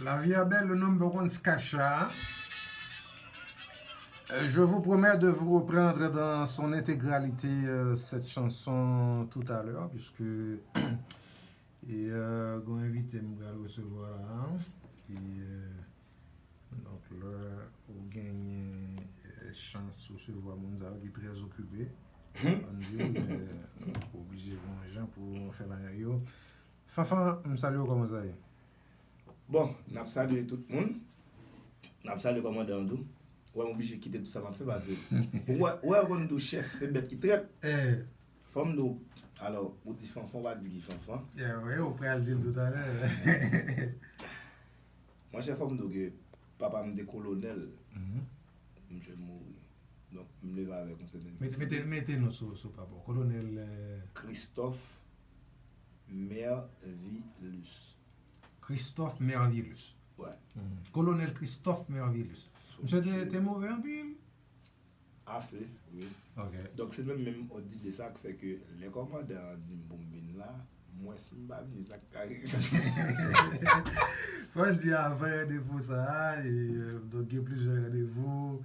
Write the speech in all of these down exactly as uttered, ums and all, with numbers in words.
La vie est belle, le nombre one Skacha. Euh, Je vous promets de vous reprendre dans son intégralité euh, cette chanson tout à l'heure, puisque e euh, gon envite m pral resevwa la. E euh, donk lè ou genyen euh, chans resevwa moun sa yo ki trè okipe, ann di, men ou oblije gon jan pou fè bagay yo. Fanfan, m salye w, kòman sa ye? Bon, n ap salye tout moun. N ap salye kòmandan an tou. Wè, m oblije kite tout sa m ap fè paske ou wè, ou wè, yo konn di w chèf se bèt ki trèt. Fò m di w, alò, ou di Fanfan, ou pa di ki Fanfan. Yeah, wi, ou pral di l toutalè. Monchè, fò m di w ke papa m te kolonèl. Misye mouri. Donk, m leve avèk yon sèten Mete, mete, mete non sou, sou papa w. Kolonèl euh, Christophe Mervilus. Christophe Mervilus. Wè. Kolonèl Christophe Mervilus. Misye te, te move anpil. Ase, wi. Ok. Donk, se menm menm òd ide sa k fè ke lè kòmandan an di m pou m vin la, m wè si m pa vini, sa k ka rive. Fò n di avan randevou sa a, e, euh, donk gen plizyè randevou,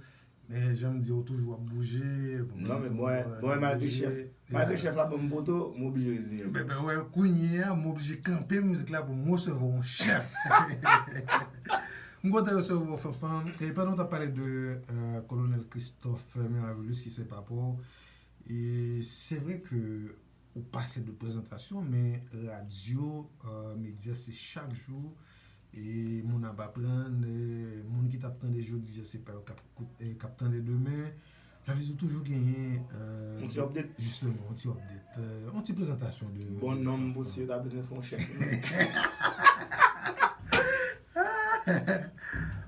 men jan m di, ou toujou ap bouje. Non, men mwen, mwen malgre chèf, malgre chèf la ban m poto, m oblije reziyen m. Ben, ben, wè, kounye a, m oblije kanpe mizik la pou m resevwa yon chèf. M kontan resevwa w, Fanfan. E pandan w t ap pale de euh, Kolonèl Christophe Miraculous, ki se papa w, e se vre ke ou pase de prezantasyon, men radyo, euh, medya, se chak jou e moun ap aprann, e moun ki t ap tande jodi a, se pa yo k ap kout- e k ap tande demen. Sa vle di ou toujou genyen euh, Yon ti update. Jisteman, yon ti update. Euh, yon ti prezantasyon de Bon de nonm Fanfan. Pou si yo ta bezwen fè yon chèk.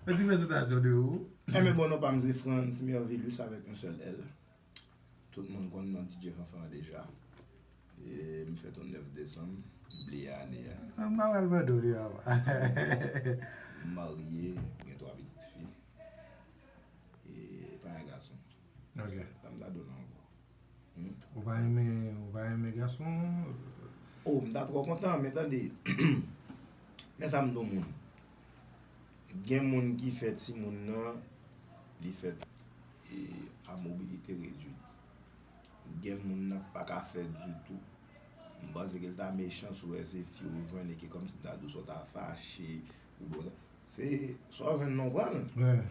Yon ti prezantasyon de ou. Enben bon non pa m se Frantz Mervilus avèk yon sèl L. Tout moun konn non D J Fanfan an deja. E m fèt yon nèf desanm, m bliye ane a. M pa pral mande w li avan. M marye, gen twa pitit fi. E pa gen gason. Ok. Sa m ta di w la ankò. Ou pa renmen, ou pa renmen gason? Oh, m ta twò kontan, men tande. Men sa m di w moun. Gen moun ki fè timoun nan, li fèt e, a mobilité réduite. Gen moun nan k pa ka fè ditou. M panse ke l ta mechan si w wè se fi w jwenn e ke kòmsi ta di w sa w ta fache ou bon. Se sa w jwenn nan w pran l.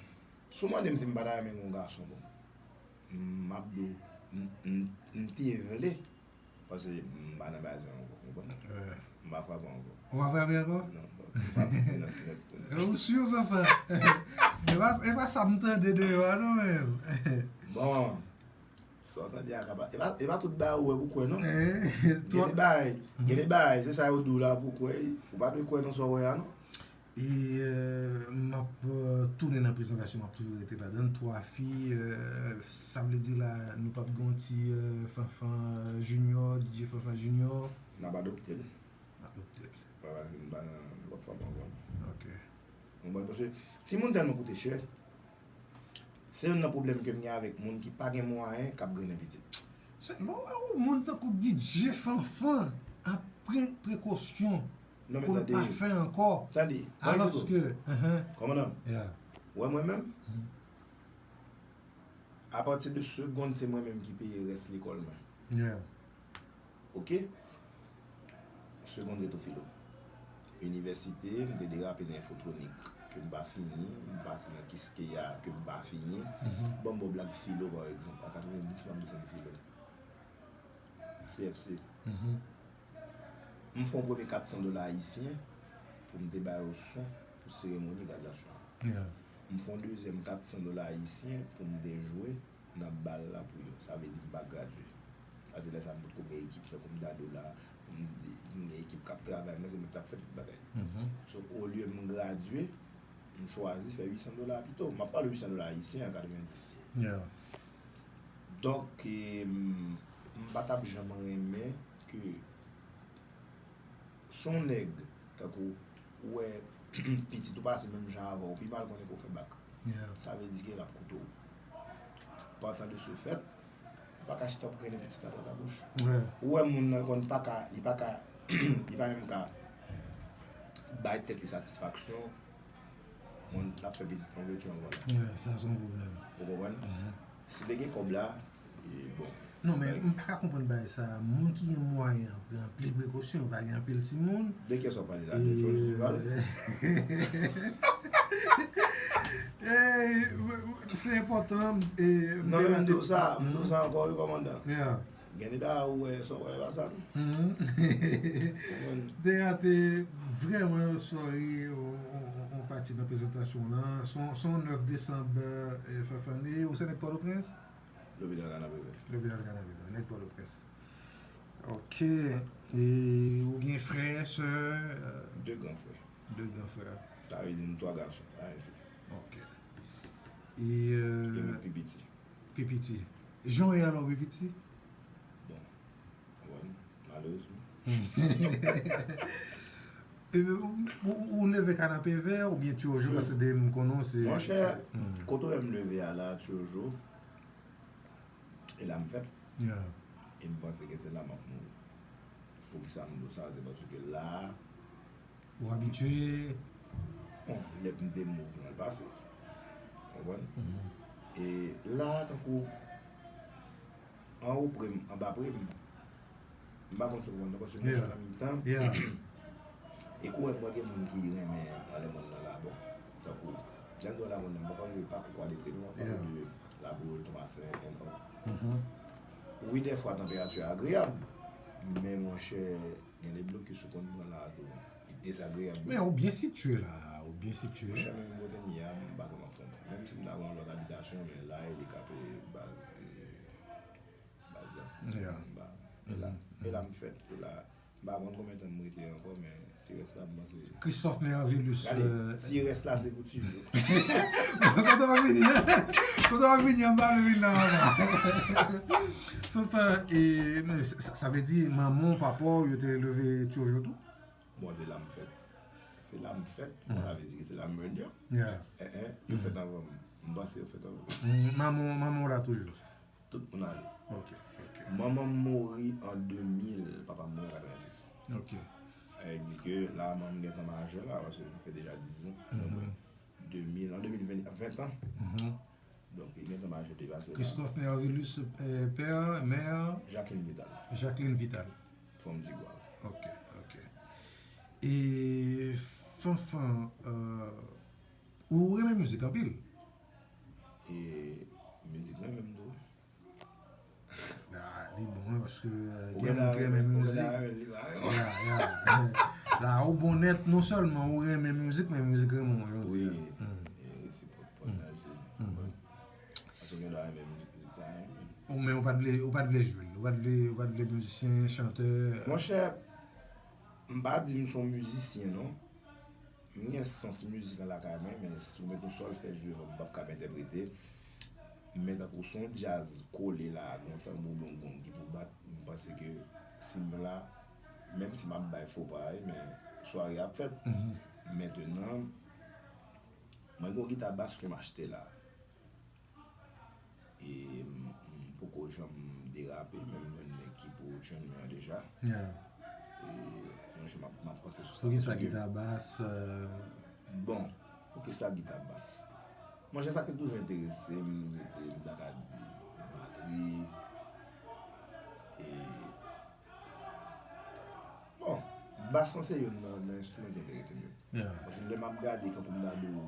Si w mande m si m pa ta renmen gen yon gason, bon, m ap di w, m, m, m te vle. Paske m pa nan bagay sa ankò, w konprann? M pa frape ankò. Ou pa frape ankò? Non, m pa abstinans nèt. Ou si, Fanfan? E pa, e pa sa m tande deyò a non menm. Bon, sa w tande a ka pa, e pa, e pa tout bagay ou wè pou kwè non. Eh, Gen twa- de bagay, gen de bagay, se sa yo di w la pou kwè, ou pa dwe kwè nan sa w wè a non. E euh, m ap euh, tounen nan prezantasyon, m ap toujou rete ladan l. Twa fi, euh, sa vle di la, nou p ap gen yon ti euh, Fanfan euh, Junior, D J Fanfan Junior? N ap adopte l. Adopte l. Wè, wè, m pa nan, m p ap frape ankò. Ok. Ou konprann? Paske timoun tèlman koute chè. Se youn nan pwoblèm ke m gen avèk moun ki pa gen mwayen k ap grennen pitit. Se lè w wè yon moun tankou D J Fanfan ap pran prekosyon Non, men pou l pa tande, fè ankò. Tande, mwen Alòske, di w, kòmandan, yeah. Wè mwen menm, apati de segonn se mwen menm ki peye rès lekòl mwen. Yeah. Ok? Segonn ret o filo. Inivèsite, m te derape nan enfotwonik ke m pa fini, m pase nan Kiskeya ke m pa fini. Ban m ba w blag filo, pa egzanp, a katrevenndis m ap desann filo. C F C. M fè yon premye kat san dola ayisyen pou m te ba yo son pou seremoni gradyasyon an. M fè yon dezyèm kat san dola ayisyen pou m te jwe nan bal la pou yo. Sa vle di m pa gradye. Paske lè sa a m potko gen ekip tankou m ta di w la, m, m gen ekip k ap travay, mwen se mwen k t ap fè tout bagay. So, olye m gradye, m chwazi fè uit san dola pito. M ap pale uit san dola ayisyen an katrevenndis. Donk, e, m, m pa t ap janm renmen ke s on nèg, tankou, ou wè pitit ou pase menm jan avè w, pi mal konnen ke w fè bak. Sa vle di ke l ap koute w. Partant de ce fait, ou pa ka chita ap grennen pitit a dwat a goch. Ou wè moun nan l konn pa ka, li pa ka, li pa menm ka bay tèt li satisfaksyon, Moun ap fè pitit an vèti ankò la. Wi, sa se yon pwoblèm. Ou konprann? Si te gen kòb la, e bon. Non, men m pa ka konprann bagay sa. Moun ki gen mwayen an pran anpil prekosyon, yo pa gen anpil timoun. De kiyès w ap pale la? De Florence Duval? Eh, se enpòtan. Non, men m di w sa, m di w sa ankò, wi, kòmandan. Gen de bagay ou wè, sa w wè, e pa sa, non. Te rate vrèman, sorry, yon pati nan prezantasyon w lan. Se yon nèf desanm, Fafane, ou se nèg Pòtoprens? Lopital Kanapevè. Lopital Kanapevè, nèg Pòtoprens. Ok. E ou gen frè, sè? De gran frè. De gran frè. Sa vle di nou twa gason, pa gen fi. Ok. E mwen pi piti. Pi piti. Jan w ye alò pi piti? Bon, ou konprann, malerezman. Ou leve Kanapevè oubyen Tiyojo, paske de moun konnen w se... Monchè, kote w wè m leve a la, Tiyojo, e la m fèt. E m panse ke se la m ap mouri. Poukisa m di w sa? Se paske la a, ou abitye. Bon, lè m te move nan pase. Ou konprann? E la a, tankou anwo pre m, anba pre m, m pa konn si w konprann nan, paske mwen chita nan mitan. E kou wè m wè gen moun ki renmen anlè mòn nan la, bon, tankou, lè m di w anlè mòn nan, m pa pale de Pakoukwale pre non, m ap pale de Laboul, Tomasen, and all. Wi, dèfwa tanperati a agreyab, men monchè, gen de blokis ou konn pran la tou, li dezagreyab. Men ou byen sitiye la, ou byen sitiye. Monchè, menm kote m ye a, m pa konn ap fè anyen. Menm si m ta gen yon lòt abitasyon, men la e li k ap baz, baz la. E la, e la m fèt, e la. M pa konn konbyen tan m rete ankò, men ti rès la, m panse. Christophe Mervilus. Gade, ti rès la, se pou ti jou. Kote w ap vini, hein? Kote w ap vini, an ba nou vin nan anba. Fanfan, e, men, sa, sa vle di, manman w, papa w, yo te leve Tiyojo tou? Bon, se la m fèt. Se la m fèt. Bon, sa vle di ke se la m rèn yo. Yeah. Eh, eh, yo fèt anvan m. M panse yo fèt anvan m. Manman, manman w la toujou? Tout moun ale. Ok, ok. Manman m mouri an de mil, papa m mouri an katrevennsis. Ok. Sa vle di ke la, manman m gentan majè la, paske sa fè deja diz an. De mil, an de mil ven, ven an. Donk, li gentan majè depase la. Christophe Mervilus, eh, pè, mè? Jacqueline Vital. Jacqueline Vital. Fanm Tigwav. Ok, ok. E Fanfan, euh, ou renmen mizik anpil? E mizik renmen m tou. Ah, li bon, wi, paske, euh, gen moun ki renmen mizik. Ya, ya. La, ou bon nèt, non sèlman ou renmen mizik, men mizik renmen w, jan w di a. Wi, e resipwòk, pataje. Paske gen dwa renmen mizik, mizik pa renmen. Ou, men ou pa t vle, ou pa t vle jwe l. Ou pa t vle, ou pa t vle mizisyen, chantè. Monchè, m pa di m se yon mizisyen, non. M gen sans mizik lan lakay mwen, men si w mete yon sòlfèj devan m, m p ap kab entèprete. Men tankou se yon djaz kole la, gon tanbou, gon gong ki pou bat, m panse ke si m la, menm si m ap bay fo pa, men sware a ap fèt. Mentenan, mwen gen yon gita bas ke m achte la. E m, m poko janm derape, men m jwenn nèg ki pwodui mwen an deja. Yeah. E monchè, m ap, m ap panse sou sa. Poukisa gita bas, euh? Bon, poukisa gita bas? Monchè, sa ki te toujou enterese m, se te, m ta ka di, batri. E, bon, bas lan se youn nan, nan enstriman ki enterese m yo. Yeah. Paske lè m ap gade, tankou m ta di w,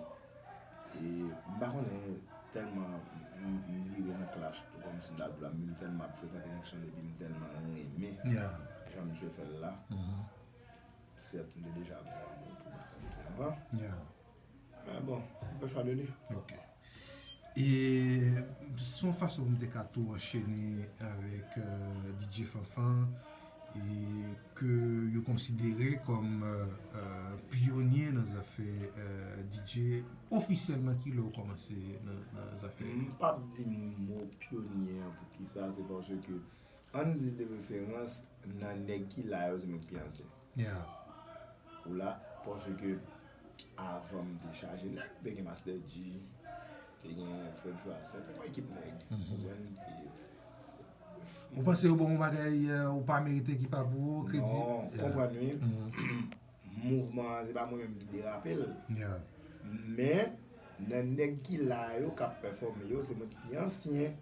e, m pa konnen, tèlman m, m, m vire nan klas tou, kòmsi m ta di w la, m tèlman ap frekante nèg sa yo epi m tèlman renmen Yeah. jan misye fè l la. Sèt, m te deja gen yon amou pou bas sa depi anvan. Yeah. Men bon, m fè chwa de li. Ok. E se yon fason pou m te ka tou anchene avèk, euh, D J Fanfan, e ke yo konsidere kòm, euh, euh, pyonye nan zafè, euh, D J ofisyèlman. Kilè w kòmanse nan, nan zafè? M p ap di mo pyonye an, poukisa, se paske, ann di de preferans, nan nèg ki la yo, se mwen k pi ansyen. Yeah. Ou la, paske avan m te chaje nèg, te gen Master G, te gen Fred Joachim, te gen yon ekip nèg. Ou konprann? E, Ou panse yo ban w yon bagay, euh, ou pa merite, ki pa pou ou, kredi? Non, konprann wi. Mouvman an, se pa mwen menm ki derape l. Yeah. Men, nan nèg ki la yo, k ap pèfòme yo, se moun ki pi ansyen.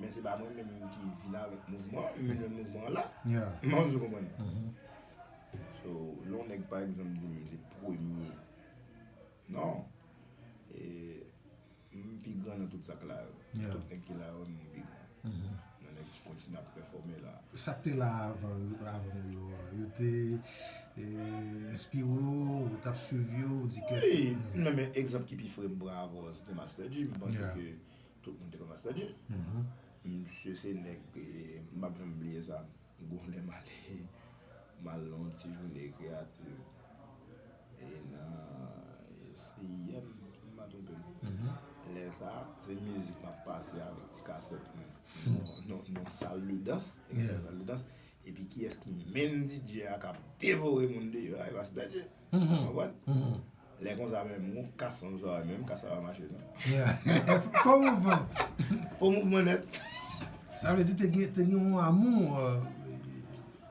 Men se pa mwen menm ki vin avèk mouvman an, m menm mouvman an la. Yeah. M pa konn si w konprann. Mhm. So, lè yon nèg, pa egzanp, di m se premye. Non. E, m pi gran nan tout sa k la yo. Yeah. Tout nèg ki la yo, m pi gran. Mhm. Nan nèg ki kontinye ap pèfòme la. Sa k te la avan, avan yo, yo te eh, enspire w, ou t ap swiv yo, ou di ke. Wi, nan men egzanp ki pi fre m pran avan, se te Master G. M panse Yeah. ke tout moun te konn Master G. Mhm. Misye se nèg, eh, m p ap janm bliye sa. Gon lè m ale, m al nan yon ti jounen kreyativ. E nan, eh, C I M, si m pa twonpe m. Mhm. Lè sa, se mizik m ap pase avèk ti kasèt mwen. Non, non, non, sal de dans, Yeah. sal de dans. Epi kiyès ki menm D J a k ap devore moun deyò a, e pa Master G. Mhm. Konprann? Mhm. Lè konsa menm, yon kas ansanm menm, kas la pa mache non. Yeah. Fò mouvman. Fò mouvman nèt. Sa vle di te gen, te gen yon amou. Euh,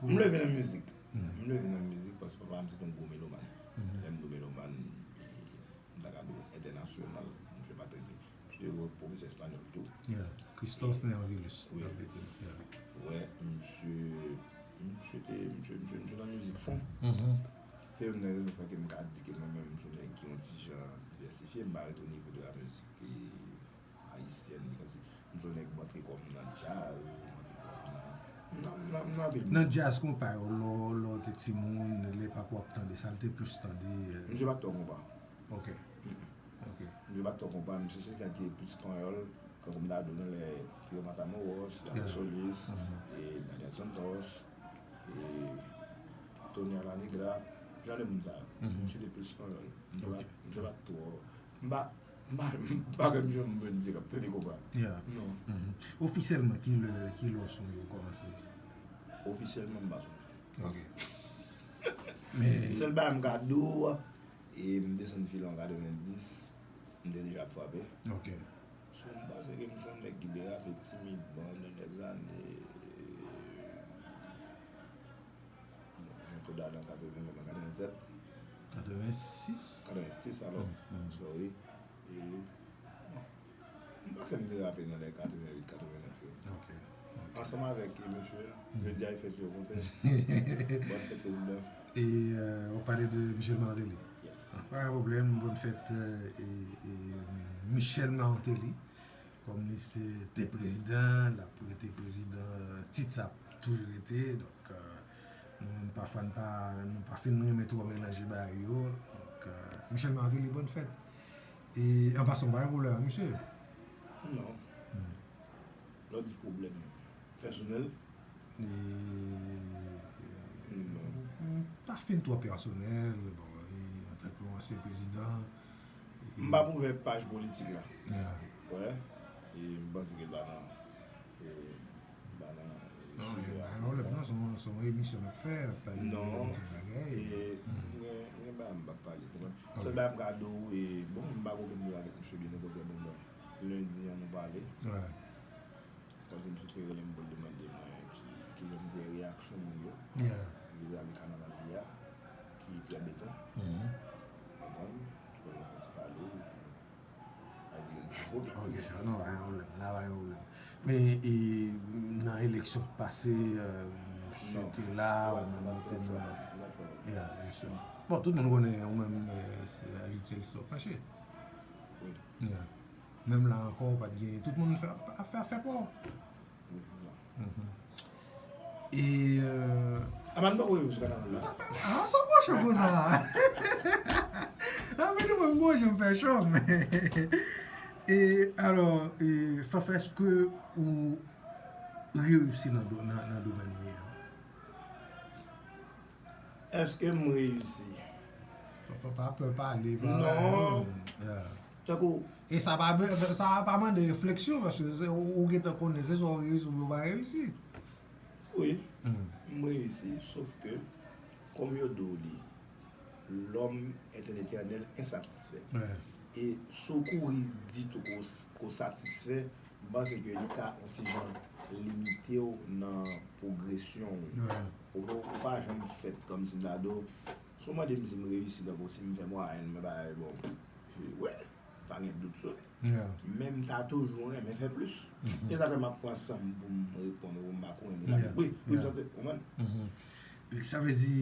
M leve nan mizik. Mhm. M leve nan mizik paske papa m se te yon gwo melomàn. Mhm. Lè m di w melomàn, m ta ka di w entènasyonal, misye pa t rete. Misye te pwofesè espanyòl tou. Yeah. Christophe Mervilus. Wi. L ap rete. Yeah. Wè, misye, misye te, misye, misye, misye nan mizik fon. Mhm. Se youn nan rezon sa ke m ka di ke mwen menm, m se yon nèg ki yon ti jan divèsifye, m pa rete o nivo de la mizik, eh, ayisyèn, li kòmsi, m se yon nèg m antre kò m nan djaz, m antre kò m nan, nan, nan, nan anpil. Nan djaz konpa yo, lò, lò te timoun, lè papa w ap tande, sa l te plis tande. Euh, Misye pa t twò konpa. Ok. Ok. Misye pa t twò konpa, misye se nèg ki te plis panyòl, tankou m ta di w nan lè Trio Matamoros, Daniel Yeah. Solis, Mhm. e Daniel Santos, e Tony Alanegra, jan de moun sa yo. Mhm. Misye te plis panyòl. Misye pa, Ok. misye pa t twò. M pa, m pa, m pa gen misye m vin di k ap tande konpa. Yeah. Non. Mhm. Ofisyèlman, ki lè, ki lè w sonje w kòmanse? Ofisyèlman, m pa sonje. Ok. Men, Sèl bagay m ka di w, e m desann filon an katrevenndis, m te deja ap frape. ok. So, m panse ke m se yon nèg ki derape timidman nan dèzane, bon, Jean Claude Adam katreven, katrevennsèt. Katrevensis? Katrevensis alò. Mm, mm. Sorry. E, bon, m panse m derape nan lè katrevenwit, katrevenèf yo. Ok. Ansanm avèk mesye, Mm. jodi a e fèt yo konte. Bòn fèt prezidan. E euh, w pale de Michel Martelly. Yes. Pa gen pwoblèm, bòn fèt euh, e, e, Michel Martelly. Kòm li se te prezidan, l ap rete prezidan, tit sa ap toujou rete. Donk, euh, nou menm pafwa n pa, nou pa fin renmen twò melanje bagay yo. Donk, euh, Michel Martelly, bòn fèt. E an pasan, pa gen pwoblèm ak misye. Non. Hmm. Lè w di pwoblèm pèsonèl, E, non. M pa fin twò pèsonèl, bon, e, antanke yon ansyen prezidan. E, M pa pou ouvè paj politik la. Yeah. Wè. E m panse ke l pa nan, e, l pa nan Non, sijè e, a. pa yon lòt, non, se yon, se yon emisyon n ap fè, n ap pale de, Non. de tout bagay. E Mm. m gen, m gen bagay m p ap pale. Konprann? Ok. Sèl bagay m ka di w, e, bon, m pa gen okenn pwoblèm avèk misye byen okontrè, bon, bon. Lendi an nou pale. Ouais. Paske misye te rele m pou l demande mwen ki, ki jan m te reyaksyon moun yo. Yeah. Vizavi kanaval li a, ki trè beton. Mhm. Konprann? Pou nou fè ti pale, epi a di m pa pwoblèm. Ok, ah non, pa gen pwoblèm. La, pa gen pwoblèm. Men, e, nan eleksyon k pase, euh, misye Non. te la, Ouais, ou menm non, ou te non, nan. non, non. Yeah, jisteman. Bon, tout moun konnen, ou menm, euh, se ajoute l sa w kache. Wi. Yeah. Menm la ankò, ou pa t gen, tout moun fè, ap fè afè pa w. Wi, se sa. Mhm. E, euh, Aman, nou pa wè yo sou kanal la. Ah, sa w pran cho konsa? Nan men nou menm bon jan m fè cho, men. E, alò, e, Fafè, èske ou reyisi nan, do- nan, nan domèn ou ye a? Èske m reyisi? Fafè, pa pè pale, pa. Non. Yeah. Tankou, E sa pa, sa pa mande refleksyon, paske se, ou, ou gentan konnen se swa ou reyisi oubyen ou pa reyisi. Wi, Mm. m reyisi, sof ke, kòm yo di w li, l'homme est un éternel insatisfait. Ouais. E si w kouri di tou ke w s- ke w satisfè, m panse ke li ka yon ti jan limite w nan pwogresyon w. Ouais. Ou, ou pa janm fèt kòmsi m ta di w, si w mande m si m reyisi, tankou si m fè mwayèn, mwen bagay bon. Wi, pa gen dout sou li. Men m ta toujou renmen fè plis. E sa fè m ap pran san m pou m reponn ou, m pa konnen li ta wi, wi, m santi, w konprann? Sa vle di,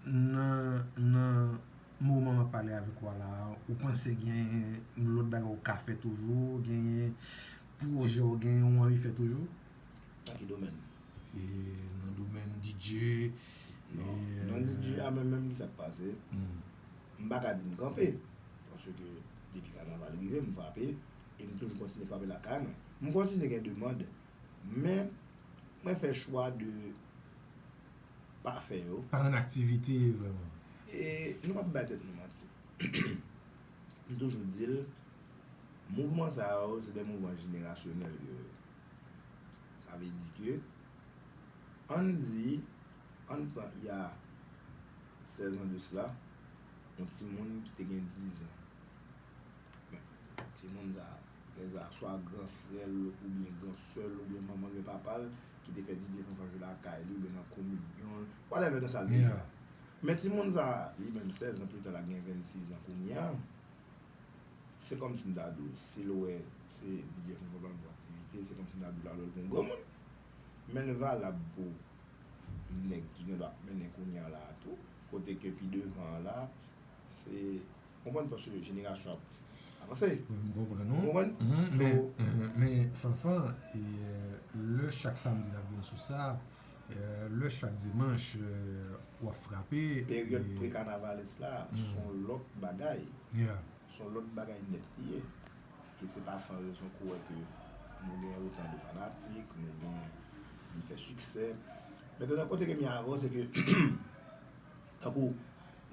nan, nan moman m ap pale avèk ou a la, ou panse gen lòt bagay ou ka fè toujou, gen pwojè ou gen, ou anvi fè toujou? Nan ki domèn? E, nan domèn D J. Non, nan D J a menm, menm ki sa k pase. M pa ka di m kanpe. Paske depi kanaval rive, m frape. E m toujou kontinye frape lakay mwen. M kontinye gen demann. Men, mwen fè chwa de pa fè yo. Pa rann aktivite vrèman. E nou p ap bay tèt nou manti. M toujou di l, mouvman sa yo, se de mouvman jenerasyonèl yo ye. Sa vle di ke, ann di, ann pran il y a sèz an de sila, yon timoun ki te gen diz an. Men, timoun sa, lè sa, swa gran frè l, oubyen gran sè l, oubyen manman l, oubyen papa l, ki te fè D J Fanfan jwe lakay li, oubyen nan kominyon l, whatever nan sa l te ye a. Men timoun sa, li menm sèz an pita, l ap gen vennsis an kounye a. Se kòmsi m ta di w, si l wè se D J Fanfan pa nan aktivite, se kòmsi m ta di w la lòl pou yon granmoun. Men l valab pou nèg ki gen dwa ap mennen kounye a la a tou, kote ke pi devan an la, se, w konprann, paske jenerasyon ap avanse. Wi, m konprann ou. W konprann? So, men, men, Fanfan, e, lè chak samdi n ap vin sou sa, e, lè chak dimanch, e, w ap frape. Peryòd pre-kanavalis la, se yon lòt bagay. Se yon lòt bagay nèt li ye. E se pa san rezon ke w wè ke nou gen otan de fanatik, nou gen, li fè siksè. Mentnan, kote ke m ye avan, se ke, tankou,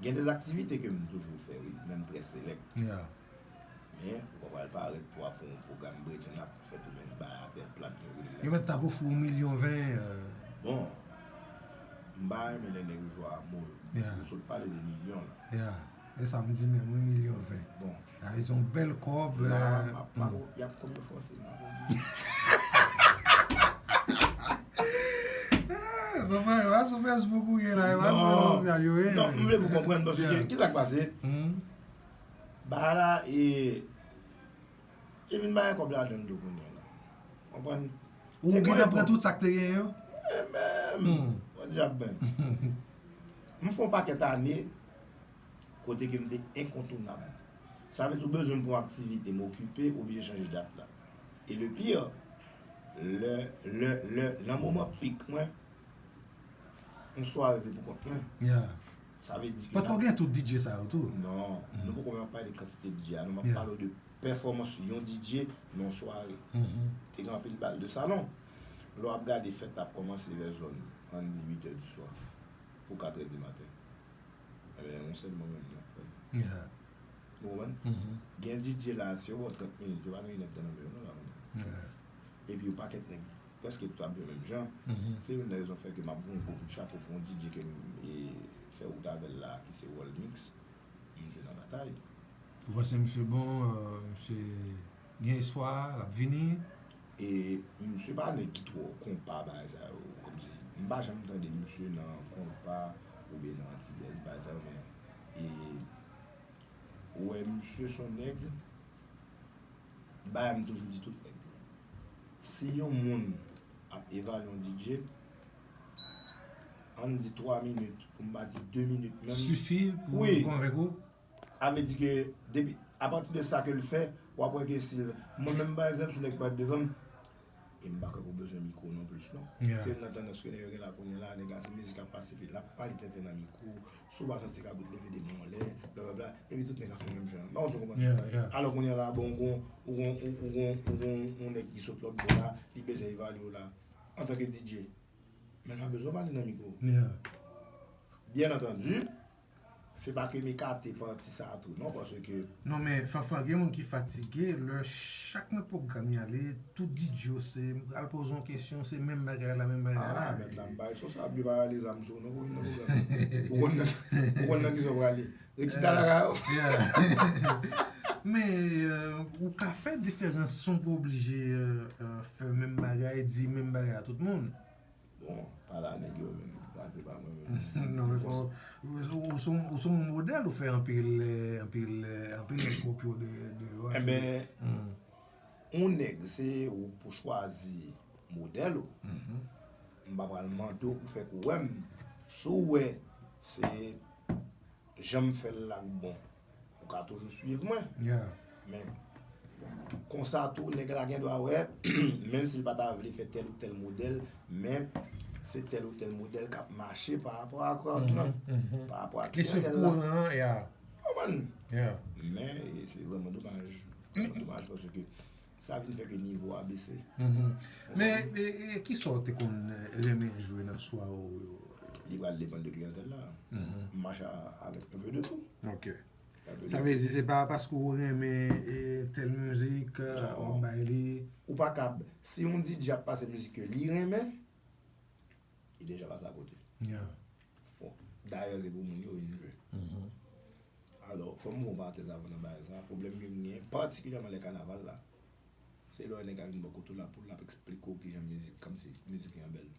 gen de aktivite ke m toujou fè, wi, menm trè selèk. Men, ou pa pral parèt pou ap yon pwogram bredjen ap fèt ou menm bay atè plat, gen rele. Yo mèt t ap ofri w milyon ven. Bon, m pa renmen lè nèg yo jwe a mo yo. Ou sot pale de milyon la. E sa m di menm, wi, milyon ven. Bon. Sa vle di yon bèl kòb. La, m ap, m ap, y ap konn yo fòse m. Papa, e pa sou Facebook ou ye la, e pa sou rezo sosyal yo ye. Non, m vle pou konprann, paske ki sa k pase? Bagay la, e, e vin bay kòb ladan l tou kounye a la. Konprann? Ou konn ap pran tout sa k te genyen yo? E menm, bon dyab men. M fè yon pakèt ane, kote ke m te enkontounab. Sa vle di ou bezwen m pou yon aktivite, m okipe, ou oblije chanje dat la. E le pire, lè, lè, lè, nan moman pik mwen, yon sware se pou kont mwen. Sa vle di ke... Patwò gen tout D J sa yo tou? Non, nou poko menm ap pale de kantite D J a, non, m ap pale w de pèfòmans yon D J nan yon sware. Te gen anpil bal de salon. Lè w ap gade fèt ap kòmanse vè zòn, ann di uit è di swa, pou kat è di maten. Ebyen, yon sèl mwen menm ki ap fè l. Ou konprann? Gen D J la, si yo ba w trant minit, yo pa gen inèdtan nan men yo non la kounye a. Epi yon pakèt nèg, prèske tout ap jwe menm jan. Se youn nan rezon fè ke m ap voye yon gwo kout chapo pou yon D J ke m, e, fè wout avè l la, ki se World Mix. Misye nan batay. Ou panse misye bon, e, misye gen espwa, l ap vini? E misye pa nèg ki twò konpa bagay sa yo, kòmsi. M pa janm tande misye nan konpa oubyen nan antiyès, bagay sa yo, men, e, ou wè misye se yon nèg, bagay m toujou di tout nèg yo. Si yon moun ap evalye yon D J, ann di twa minit, pou m pa di de minit menm. Sifi pou konvenk ou? Sa vle di ke depi, apati de sa ke l fè, w ap wè ke si l, mwen menm pa egzanp, si yon nèg parèt devan m, e m pa kwè ke w bezwen mikwo non plis non. Se youn nan tandans ke nèg yo gen la kounye a la, nèg la se mizik k ap pase, epi l ap pale tenten nan mikwo, si w pa santi kabrit leve de men w anlè, blablabla, epi tout nèg ap fè menm jan. M pa konn si w konprann. Alò kounye a la, bon, ou gon, ou gon, ou, ou gon, ou gon yon nèg ki sot lòt bò la, li bezwen evalye w la, antanke D J. Men l pa bezwen pale nan mikwo. Byen antandi, se pa ke m ekate pati sa a tou, non, paske... Non, men, Fanfan, gen moun ki fatige, lè chak nan pwogram y ale, tout D J yo se, m pral poze yon kesyon, se menm bagay la, menm bagay la. Ah, mèt la, m pa responsab, yo pa rale zam sou nou pou vin nan pwogram. Ou konn nan, ou konn nan kisa w prale. Ret chita lakay ou. Men, e, ou ka fè diferans san w pa oblije, e, e, fè menm bagay, di menm bagay a tout moun. Bon, pa la nèg yo menm. se pa mwen menm. Non, men fò, ou, ou, ou se yon modèl, ou fè anpil, eh, anpil, eh, anpil nèg kopye w de, de yo. Enben, yon nèg, se ou pou chwazi modèl ou. M pa pral mande w pou fè kou wè m. Si w wè se jan m fè l la k bon, ou ka toujou swiv mwen. Men, konsa tou, nèg la gen dwa wè, menm si l pa ta vle fè tèl ou tèl modèl, men se tèl ou tèl modèl k ap mache pa rapò a crowd lan, pa rapò a kliyanèl la. Konprann? Men, e, se vrèman domaj. Vrèman domaj paske sa vin fè ke nivo a bese. Men, e, e, kisa w te konn, eh, renmen jwe nan swa ou yo? Li pral depann de kliyantèl la. M mache a- avèk un peu de tout. Ok. Sa vle di se pa paske ou renmen, eh, tèl mizik, eh, w ap bay li. Ou pa kab, si yon D J ap pase mizik ke li renmen, li deja pase akote. Fò. Dayè, se pou moun yo vin jwe. Alò, fò m fè yon parantèz avan nan bagay sa. Pwoblèm ke m genyen, patikilyèman lè kanaval la, se lè yon nèg a vin bò kote w la pou l ap eksplike w kijan mizik, kòmsi mizik li an bèl.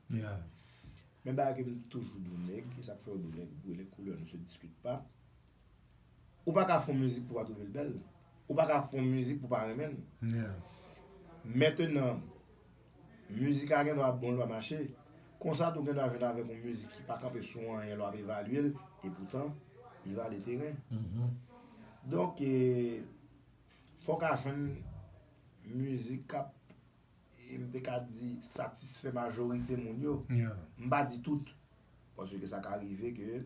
Men bagay ke m toujou di w nèg, e sa k fè yo di w nèg, brûlé couleur, ne se discute pas. Ou pa ka fè yon mizik pou w pa twouve l bèl. Ou pa ka fè yon mizik pou w pa renmen l. Mentenan, mizik la gen dwa bon, l pa mache. Konsa tou gen dwa jwenn avèk yon mizik ki pa kanpe sou anyen, lè w ap evalye l, e poutan, li vale teren. Donk, e, fò w ka jwenn mizik k ap, e, m te ka di, satisfè majorite moun yo. M pa di tout. Paske sa ka rive ke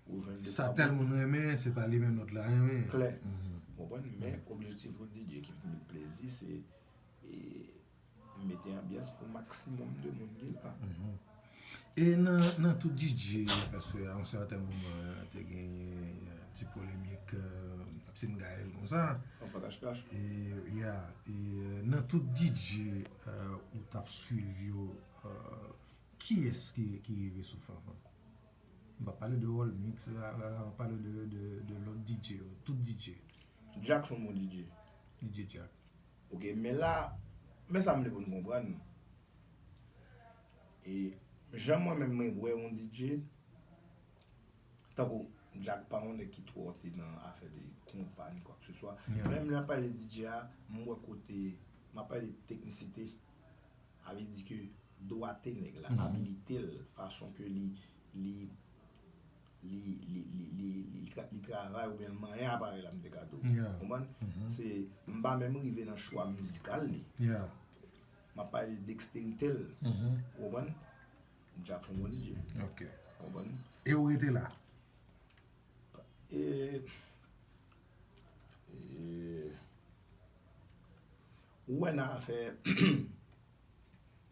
ou jwenn de Sa tèl moun renmen, se pa li menm lòt la renmen. Klè. Ou konprann? Men objektif yon D J ki vin met plezi, se, e, mete anbyans pou maksimòm de moun ki la. E nan, nan tout D J, paske a yon sèten moman, te genyen, eh, ti polemik, eh, Team Gaël konsa. Anfan kachkach. E, ya, e, eh, nan tout D J, eh, ou t ap swiv yo, eh, kiyès ki, ki rive sou Fanfan? M p ap pale de Olmix la, la, la, m ap pale de, de, de lòt D J yo, tout D J. Jack se yon bon D J. D J Jack. Ok, men la, men sa m vle pou n konprann. E jan mwen menm mwen wè yon D J, tankou Jack pa yon nèg ki twò te nan afè de konpa ni kwa ke se swa. Menm lè m ap pale de D J a, m wè kote, m ap pale de teknisite. Sa vle di ke dwate nèg la, abilite l, fason ke li, li, li, li, li, li, li, li tra- li travay oubyen l manyen aparèy la, m te ka di w. Konprann? Se, m pa menm rive nan chwa mizikal li. M ap pale de deksterite l. Ou konprann? Jack se yon bon D J. Ok. Konprann? E ou rete la? E, e, ou wè nan afè,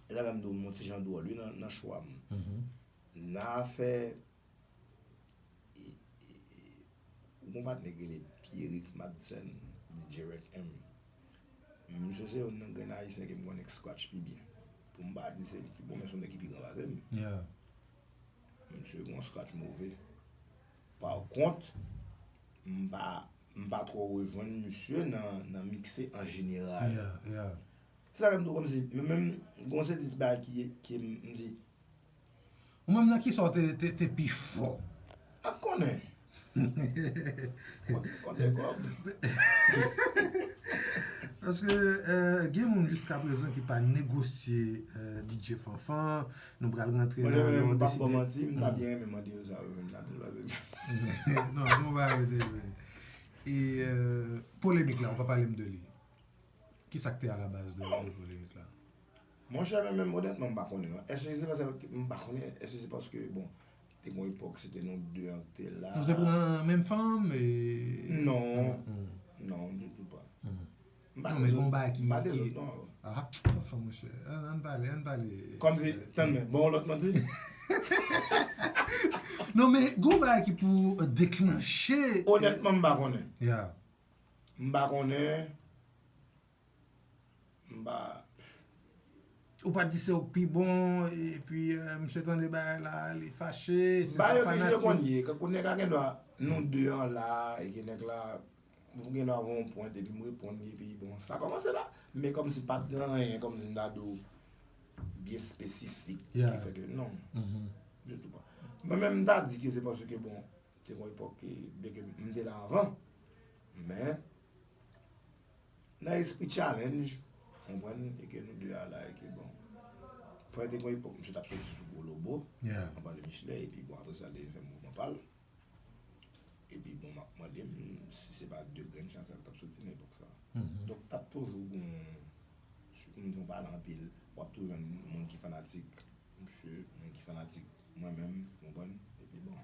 e la menm tou, m yon ti jan dwòl, wi, nan, nan chwa m. Nan afè, e, e, e, ou gon patnè ki rele Pierrick Madsen, D J Rec M. Misye se youn nan grenn ayisyen ke m konnen k scratch pi byen. Pou m pa di se li k pi bon, men se yon nèg ki pi gran pase m. Misye gon scratch move. Pa kont, m pa, m pa twò rejwenn misye nan, nan mikse an jeneral. Se sa ke m di w kòmsi, men menm, gon seri de ti bagay ki, ki m, m di, Ou menm nan kisa w te, te, te pi fò? Ap konnen. Konnen kòb. Paske, eh, gen moun jiskaprezan ki pa negosye, eh, D J Fanfan, nou pral rantre nan, Mwen, nan m p ap ba w deside. Manti, m ta byen renmen mande yo sa yo menm nan pil pase. Non, nou va rete jwenn. E, eh, polemik la, ou pa pale m de li. Kisa k te alabaz de, de polemik la? Monchè, men menm onètman, m pa konnen non. Èske se paske m pa konnen, èske se paske, bon, te gon epòk, se te nou de an k te la. Ou te pran menm fanm? E... Non. Non, ditou pa. M pa Non, men gon bagay ki... M pa dezòd non. Ah, fanm, monchè. Ann, ann pale, ann pale. Kòmsi, tann men, bon, lòt manti. Non, men gon bagay ki pou deklanche. Onètman, m pa konnen. Ya. M pa konnen. M pa... Ou pa di se ou k pi bon, epi, eh, misye tande bagay la, li fache, se Ba pa yo ki jwe fanatik. Konye, kankou nèg la gen dwa, nou de an la, e ke nèg la, ou gen dwa voye yon pwent, epi m reponn li, epi bon, sa kòmanse la. Men kòmsi pa t gen anyen, kòmsi m ta di w, byen espesifik, Ya. Ki fè ke non. Misye tou pran. Mwen menm, m ta di ke se paske, bon, te gon epòk ke, byenke m te la anvan, men nan espri challenge, konprann, e ke nou de a la, e ke, bon, pran te gon epòk, misye t ap soti sou gwo lobo, anba de Michelet, epi, bon, apre sa, li te fè mouvman pa l. Epi, bon, m ap mande m si se pa de grenn chasa l t ap soti nan epòk sa. Donk, t ap toujou gon, sitou m di w pale anpil, w ap toujou jwenn moun ki fanatik misye, moun ki fanatik mwen menm, ou konprann? Epi, bon.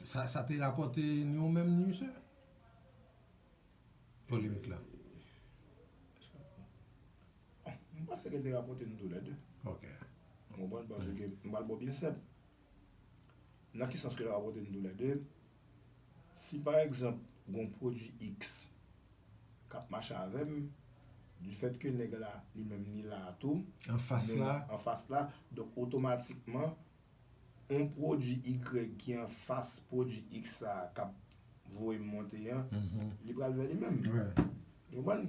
Sa, sa te rapòte ni ou menm, ni misye? Polemik la. Bon, m panse ke l te rapòte nou toulède. Ok. Ou konprann? Paske m pral ba w byen senp. Nan ki sans ke l rapòte nou toulède? Si, pa egzanp, gon pwodui X k ap mache avè m, difèt ke nèg la, li menm, li la tou, anfas la, anfas la, donk, otomatikman, yon pwodui Y ki anfas pwodui X sa a k ap voye m monte an, li pral vè li menm. Ou konprann?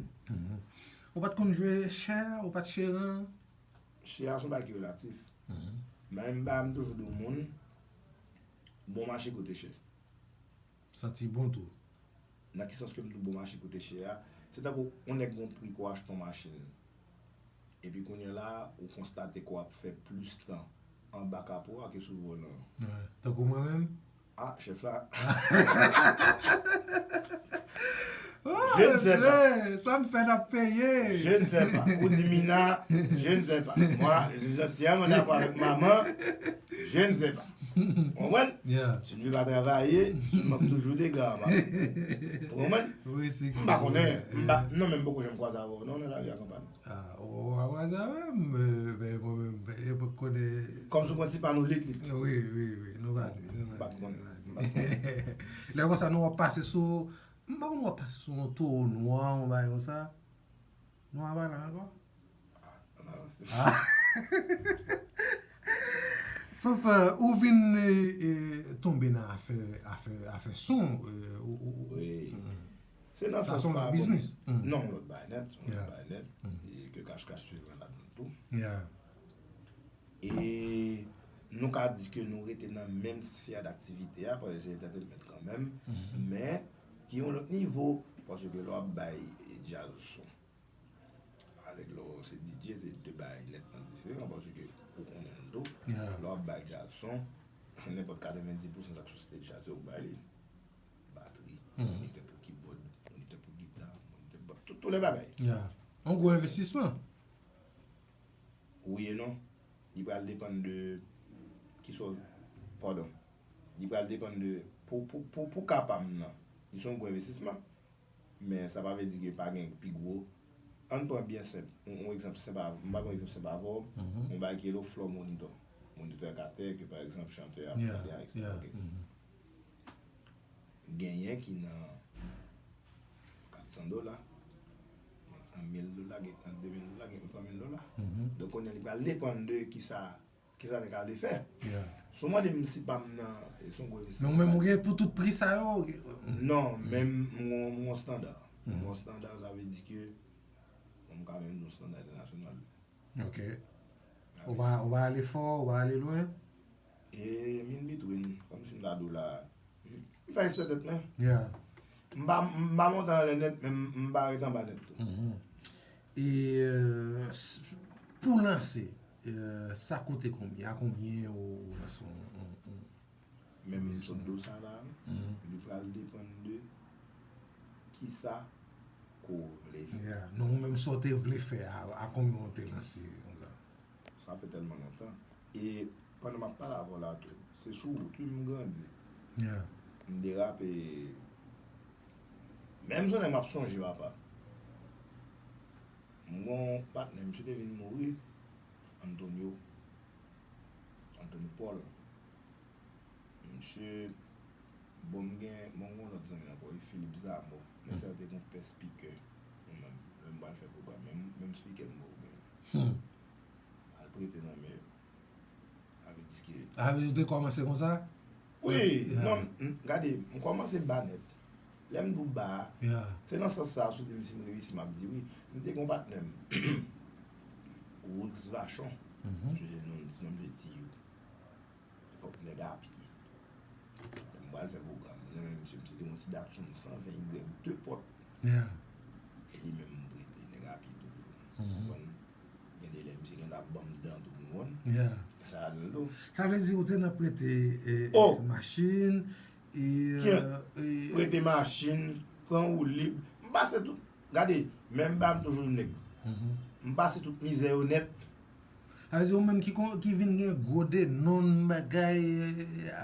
Ou pa t konn jwe chè, ou pa t cheran? Chè a se yon bagay ki relatif. Men m ba m toujou di moun, bon mache koute chè. Santi bon tou. Nan ki sans ke m di w bon mache koute chè a? Se tankou yon nèg gon pri ke w achte yon machin. Epi kounye a la, ou konstate ke w ap fè plis tan anba kapo a ke sou volan an. Tankou mwen menm? Ah, chèf la. Je ne sais pas. Sa n fè n ap peye. Je ne sais pas. Ou di Mina, je ne sais pas. Moi, je suis entièrement d'accord avec maman. Je ne sais pas. Ou konprann? Si tu ne veux pas travailler, tu manques toujours des gars, papa. Ou konprann? M pa konnen, m pa, non, men m poko janm kwaze avè w, non, nan lari a kanpay. Ah, ou pa kwaze avè m, men mwen menm, e pou konnen. Kòm si w pran ti pano lit, lit. Wi, wi, wi, nou pa di, nou pa di. M pa konnen. Lè konsa, nou ap pase sou, m pa konn, w ap pase sou yon towo nwa, yon bagay konsa. Nou pa pale ankò? Ah, ann avanse. Fanfan, ou vin, e, e, tonbe nan afè, afè, afè son, e, ou, ou, ou. Wi. Se nan sans sa, bon, non, yon lòt bagay nèt, yon lòt bagay nèt, e ke Kach Kach swiv mwen ladan l tou. E nou ka di ke nou rete nan menm sfè daktivite a, paske se entertainment kanmenm, men ki yon lòt nivo, paske lè w ap bay, e, djaz son, avèk lè w se D J, se de bagay nètman diferan, paske ou konnen l tou. Lè w ap bay djaz son, nenpòt katrevendis pousan sa k sou stage la, se ou k bay li. Batri, monitè pou kibòd, monitè pou gita, monitè pou tout, tout lè bagay. Yon gwo envestisman. Wi e non. Li pral depann de kisa w, padon. Li pral depann de, pou, pou, pou, pou ka pa m nan, li se yon gwo envestisman. Men sa pa vle di ke pa gen pi gwo. Ann pran byen senp. Yon, yon egzanp senp avè w. M ba w yon egzanp senp avè w. Yon bagay ki rele floor monitor. Monitè k atè ke, pa egzanp, chantè a ap tande a, etsetera. Ok. Genyen ki nan kat san dola, gen k nan mil dola, gen k nan de mil dola, gen k nan twa mil dola. Donk, kounye a, li pral depann de kisa, kisa nèg la vle fè. Si w mande m si pa m nan, e, se yon gwo envestisman. Men ou menm, ou gen pou tout pri sa yo? Non, men m, m gon, m gon estanda. M gon estanda, sa vle di ke, bon, m ka menm di yon estanda entènasyonal. Ok. Ou pa, ou pa ale fò, ou pa ale lwen? E, m in between, kòmsi m ta di w la. M fè eksprè tèt mwen. M pa, m pa monte anlè nèt, men m, m pa ret anba nèt tou. E, e, s-, pou lanse, e, sa koute konbyen? A konbyen ou, ou lanse yon, yon, yon... Men m sot di w sa la, li pral depann de kisa ke w vle fè. Non, ou menm sa w te vle fè a, a konbyen w te lanse konsa? Sa fè tèlman lontan. E pandan m ap pale avè w la tou, se sou wout wi m grandi. M derape. Menm jounen m ap sonje papa. M gon patnè, misye te vin mouri, Antonio. Anthony Paul. Misye, bon, m gen, bon, m gon lòt zanmi ankò, wi, Philippe Zamor. Nèg sa yo te gon pè speaker. Mwen menm, lè m pral fè pwogram, menm, menm speaker m poko genyen. Al prete nan men yo. Sa vle di ke... A, ou te kòmanse konsa? Wi, non, m, gade, m kòmanse ba nèt. Lè m di w ba a, se nan sans sa, si w di m si m reyisi, m ap di wi. M te gon patnè m, Wilks Vachon. Misye se non, ti non misye Tiyou. Nèg a pye. Lè m pral fè pwogram mwen, men misye, misye te yon ti Datsun san ven Y de pòt. E li menm m prete, nèg a pye tou. Konprann? Gen de lè misye gen dwa ban m dan tou, konprann? Sa ladan l tou. Sa vle di ou te nan prete, e, e, machin, e, e, prete machin, pran woulib. M pase tout. Gade, men m ba m toujou nèg. M pase tout mizè yo nèt. Sa vle di ou menm ki, ki vin gen gwo denonn bagay.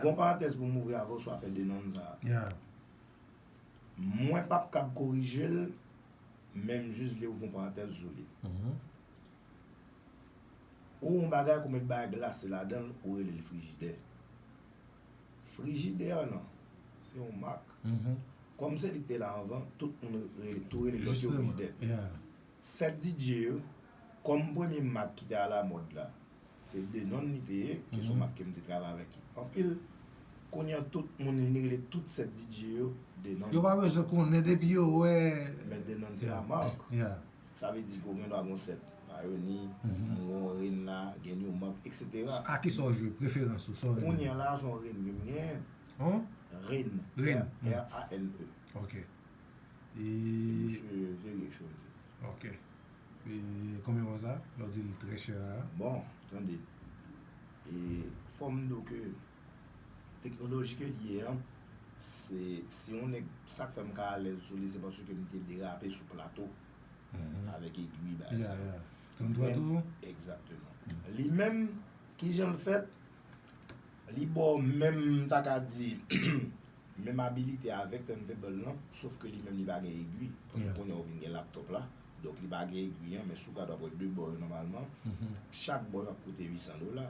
Bon parantèz pou m ouvri avè w sou afè denonn sa. Mwen p ap kab korije l, men m jis vle ouvri yon parantèz sou li. Ou yon bagay, ou met bagay glase ladan l, ou rele l frijidè. Frijidè an nan, se yon mak. Kòm se li ki te la anvan, tout moun rele, tou rele lòt yo frijidè. Sèt D J yo, kòm premye mak ki te alamòd la, se Denon li te ye, ki se yon mak ke m te travay avèk anpil. Kounye a, tout moun vin rele tout sèt D J yo Denon. Yo pa bezwen konnen, depi yo wè. Men Denon se la mak. Sa vle di ke w gen dwa gen yon sèt Mayoni, m gen yon Ren la, gen New Mark, et cetera. A kisa w jwe? Preferans ou, sa w renmen? Kounye a la, se yon Ren ke m genyen. Ren. Ren. R, R A N E. Ok. E misye very expensive. Ok. E konbyen konsa? Lè w di l trè chè a? Bon, tande. E fò m di w ke teknoloji ke l ye an, se, si yon nèg, sa k fè m ka alèz sou li, se paske m te derape sou plato avèk egwi bagay sa yo. Trannntwa tou? Egzakteman. Li menm, kijan l fèt? Li ba w menm, m ta ka di, menm abilite avèk turntable lan, sof ke li menm li pa gen egwi. Paske kounye a ou vin gen laptop la, donk li pa gen egwi an, men si w gade w ap wè de bò yo nòmalman, chak bò yo ap koute uit san dola.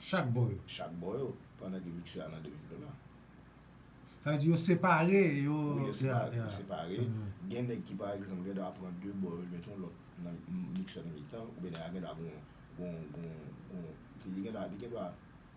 Chak bò yo? Chak bò yo, pandan ke miksè a nan de mil dola. Sa vle di yo separe, yo. Wi, yo separe, yo separe. Gen nèg ki, pa egzanp, gen dwa pran de bò yo, mete yon lòt nan miksè nan mitan, oubyen nèg la gen dwa gon, gon, gon, gon, li gen dwa, li gen dwa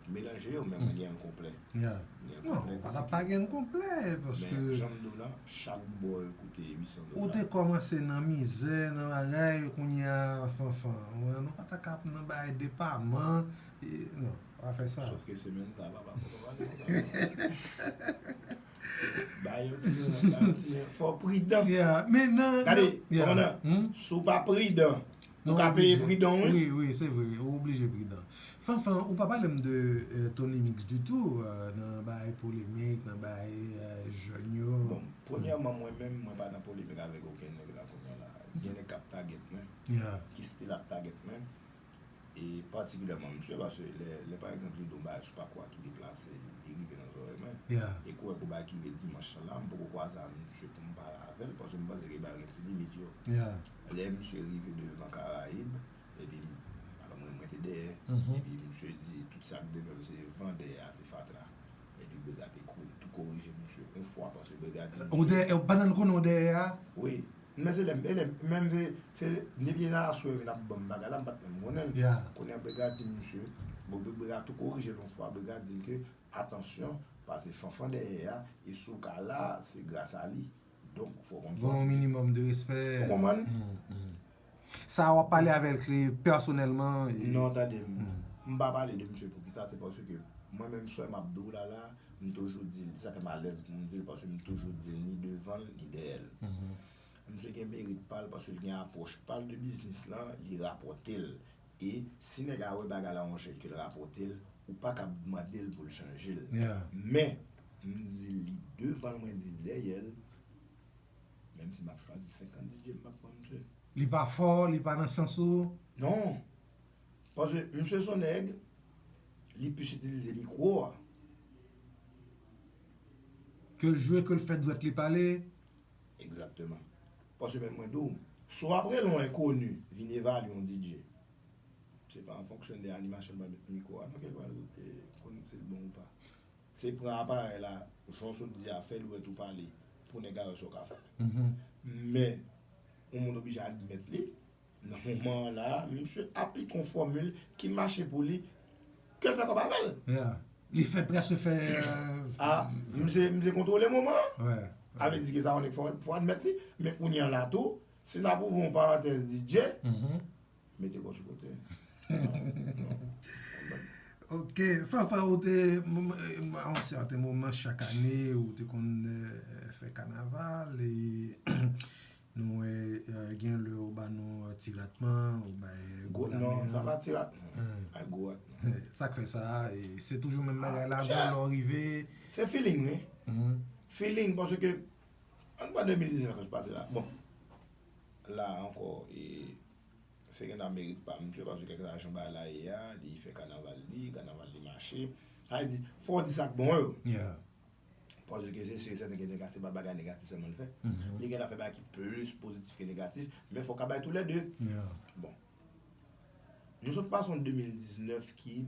melanje yo, men mwen gen l konplè. Non, ou pa t ap pa gen l konplè, paske. Men jan m di w la, chak bò yo koute uit san dola. Ou te kòmanse nan mizè, nan bagay, kounye a, Fanfan. Ou pa ta ka ap nan bagay depaman, e, non, pa fè sa. Sof ke semèn sa, papa, fò pa pale konsa. Ba yo ti, ba yo ti, fò w pridan. Men nan, gade, kòmandan, si w pa pridan, ou ka peye pridan, wi. Wi, wi, se vre, ou oblije pridan. Fanfan, ou pa pale m de, eh, Tony Mix ditou, eh, nan bagay polemik, nan bagay, eh, jèn yo. Bon, premyèman, mwen menm, mwen pa nan polemik avèk okenn nèg la kounye a la. Gen nèg k ap tagèt mwen, ki still ap tagèt mwen. E patikilyèman misye, paske lè, lè pa egzanp, li di yon bagay sou pa kwa ki deplase, li rive nan zòrèy mwen. E kouwè kou bagay ki rive dimanch lan la, m poko kwaze ak misye pou m pale avè l, paske m panse ke bagay gen ti limit yo. Lè misye rive devan Karayib, epi m, alò mwen, mwen te dèyè, epi misye di tout sa k devan l se vandè a, se fatra. Epi Brega te kou-, tou korije misye yon fwa, paske Brega di misye. Ou dèyè, pandan l konnen w dèyè a? Wi. Men se lè m, e lè m, menm se, se depi nan aswè yo vin ap ban m bagay la, m pa t menm konnen l. Kounye a Brega di misye, bon, Bre-, Brega tou korije l yon fwa, Brega di l ke, atansyon, paske Fanfan dèyè a, e si w ka la, se gras a li. Donk, fò w konn sa w ap di. Gon yon minimòm de respè. Ou konprann? Sa w ap pale avè l pèsonèlman? Non, tande m. M pa pale de misye poukisa, se paske mwen menm sè m ap di w la la, m toujou di l, sa fè m alèz pou m di l, paske m toujou di l, ni devan l, ni dèyè l. Misye gen merit pa l, paske l gen apwòch pa l de biznis lan, li rapòte l. E si nèg la wè bagay la yon jan ke l rapòte l, ou pa kab mande l pou l chanje l. Men, m di l li devan l, mwen di l dèyè l, menm si m ap chwazi senkant D J, m p ap pran misye. Li pa fò, li pa nan sans ou? Non. Paske misye se yon nèg, li plis itilize mikwo a. Ke l jwe, ke l fè dwèt li pale. Egzakteman. Paske menm mwen di w, si w ap rele yon enkoni vin evalye yon D J, se pa an fonksyon de animasyon l pral met mikwo a, non, ke l pral, e, konn si l bon ou pa. Se pran aparèy la, jan w sot di a, fè dwèt ou pale, pou nèg la wè sa w ka fè. Men, yon moun oblije admèt li, nan moman an la, misye aplike yon fòmil ki mache pou li, ke l fè kòb avè l. Li fè prèske fè, euh, ah, misye, misye kontwole moman an. Avè di ke sa yon nèg fò, fò admèt li. Men kounye a la tou, si n ap ouvri yon parantèz D J, mete kò sou kote. Non, non. Ok, Fafa, ou te, m- m- m- a yon sèten moman chak ane, ou te konn eh, fè kanaval, e nou wè eh, gen lè ou ba nou eh, ti ratman, ou bay eh, gwo Gwo non, sa lamen. Pa ti ratman. Hmm. Ay, gwo ratman. Sa k fè sa, e se toujou menm bagay la, Ah, bon, lè w rive. Se feeling, wi. Mhm. Feeling, paske, ann pran de mil diznèf k ap pase la. Bon, la ankò, e, se gen nan merit pa m, tu vois, paske kèk sa jan bagay la ye a, li fè kanaval li, kanaval li mache. Sa vle di, fò w di sa k bon yo. Yeah. Paske se si e sèten ke nega se pa bagay negatif sèlman l fè. Mhm. Li gen afè bagay ki plis pozitif ke negatif, men fò w ka bay tou lè de. Yeah. Bon. Nou sot pase yon de mil diznèf ki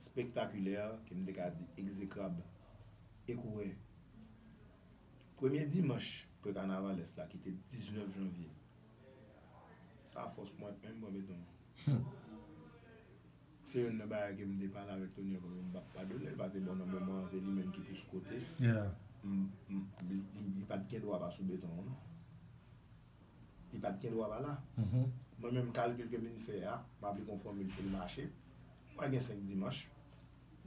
spektakilè, ke m te ka di egzekrab, e kouwè. Premye dimanch pre-kanavalès la, ki te diznèf janvye. Sa fòs mwen menm pran beton. Se youn nan bagay ke m te pale avèk Tony ankò, m p ap padone l, paske bon, nan moman an, se li menm ki plis kote. Yeah. M- m- Li li- li pa t gen dwa pa sou beton an, non. Li pa t gen dwa pa la. Mhm. Mwen menm, kalkil ke m vin fè a, m aplike yon fòmil pou l mache. Mwen gen senk dimanch.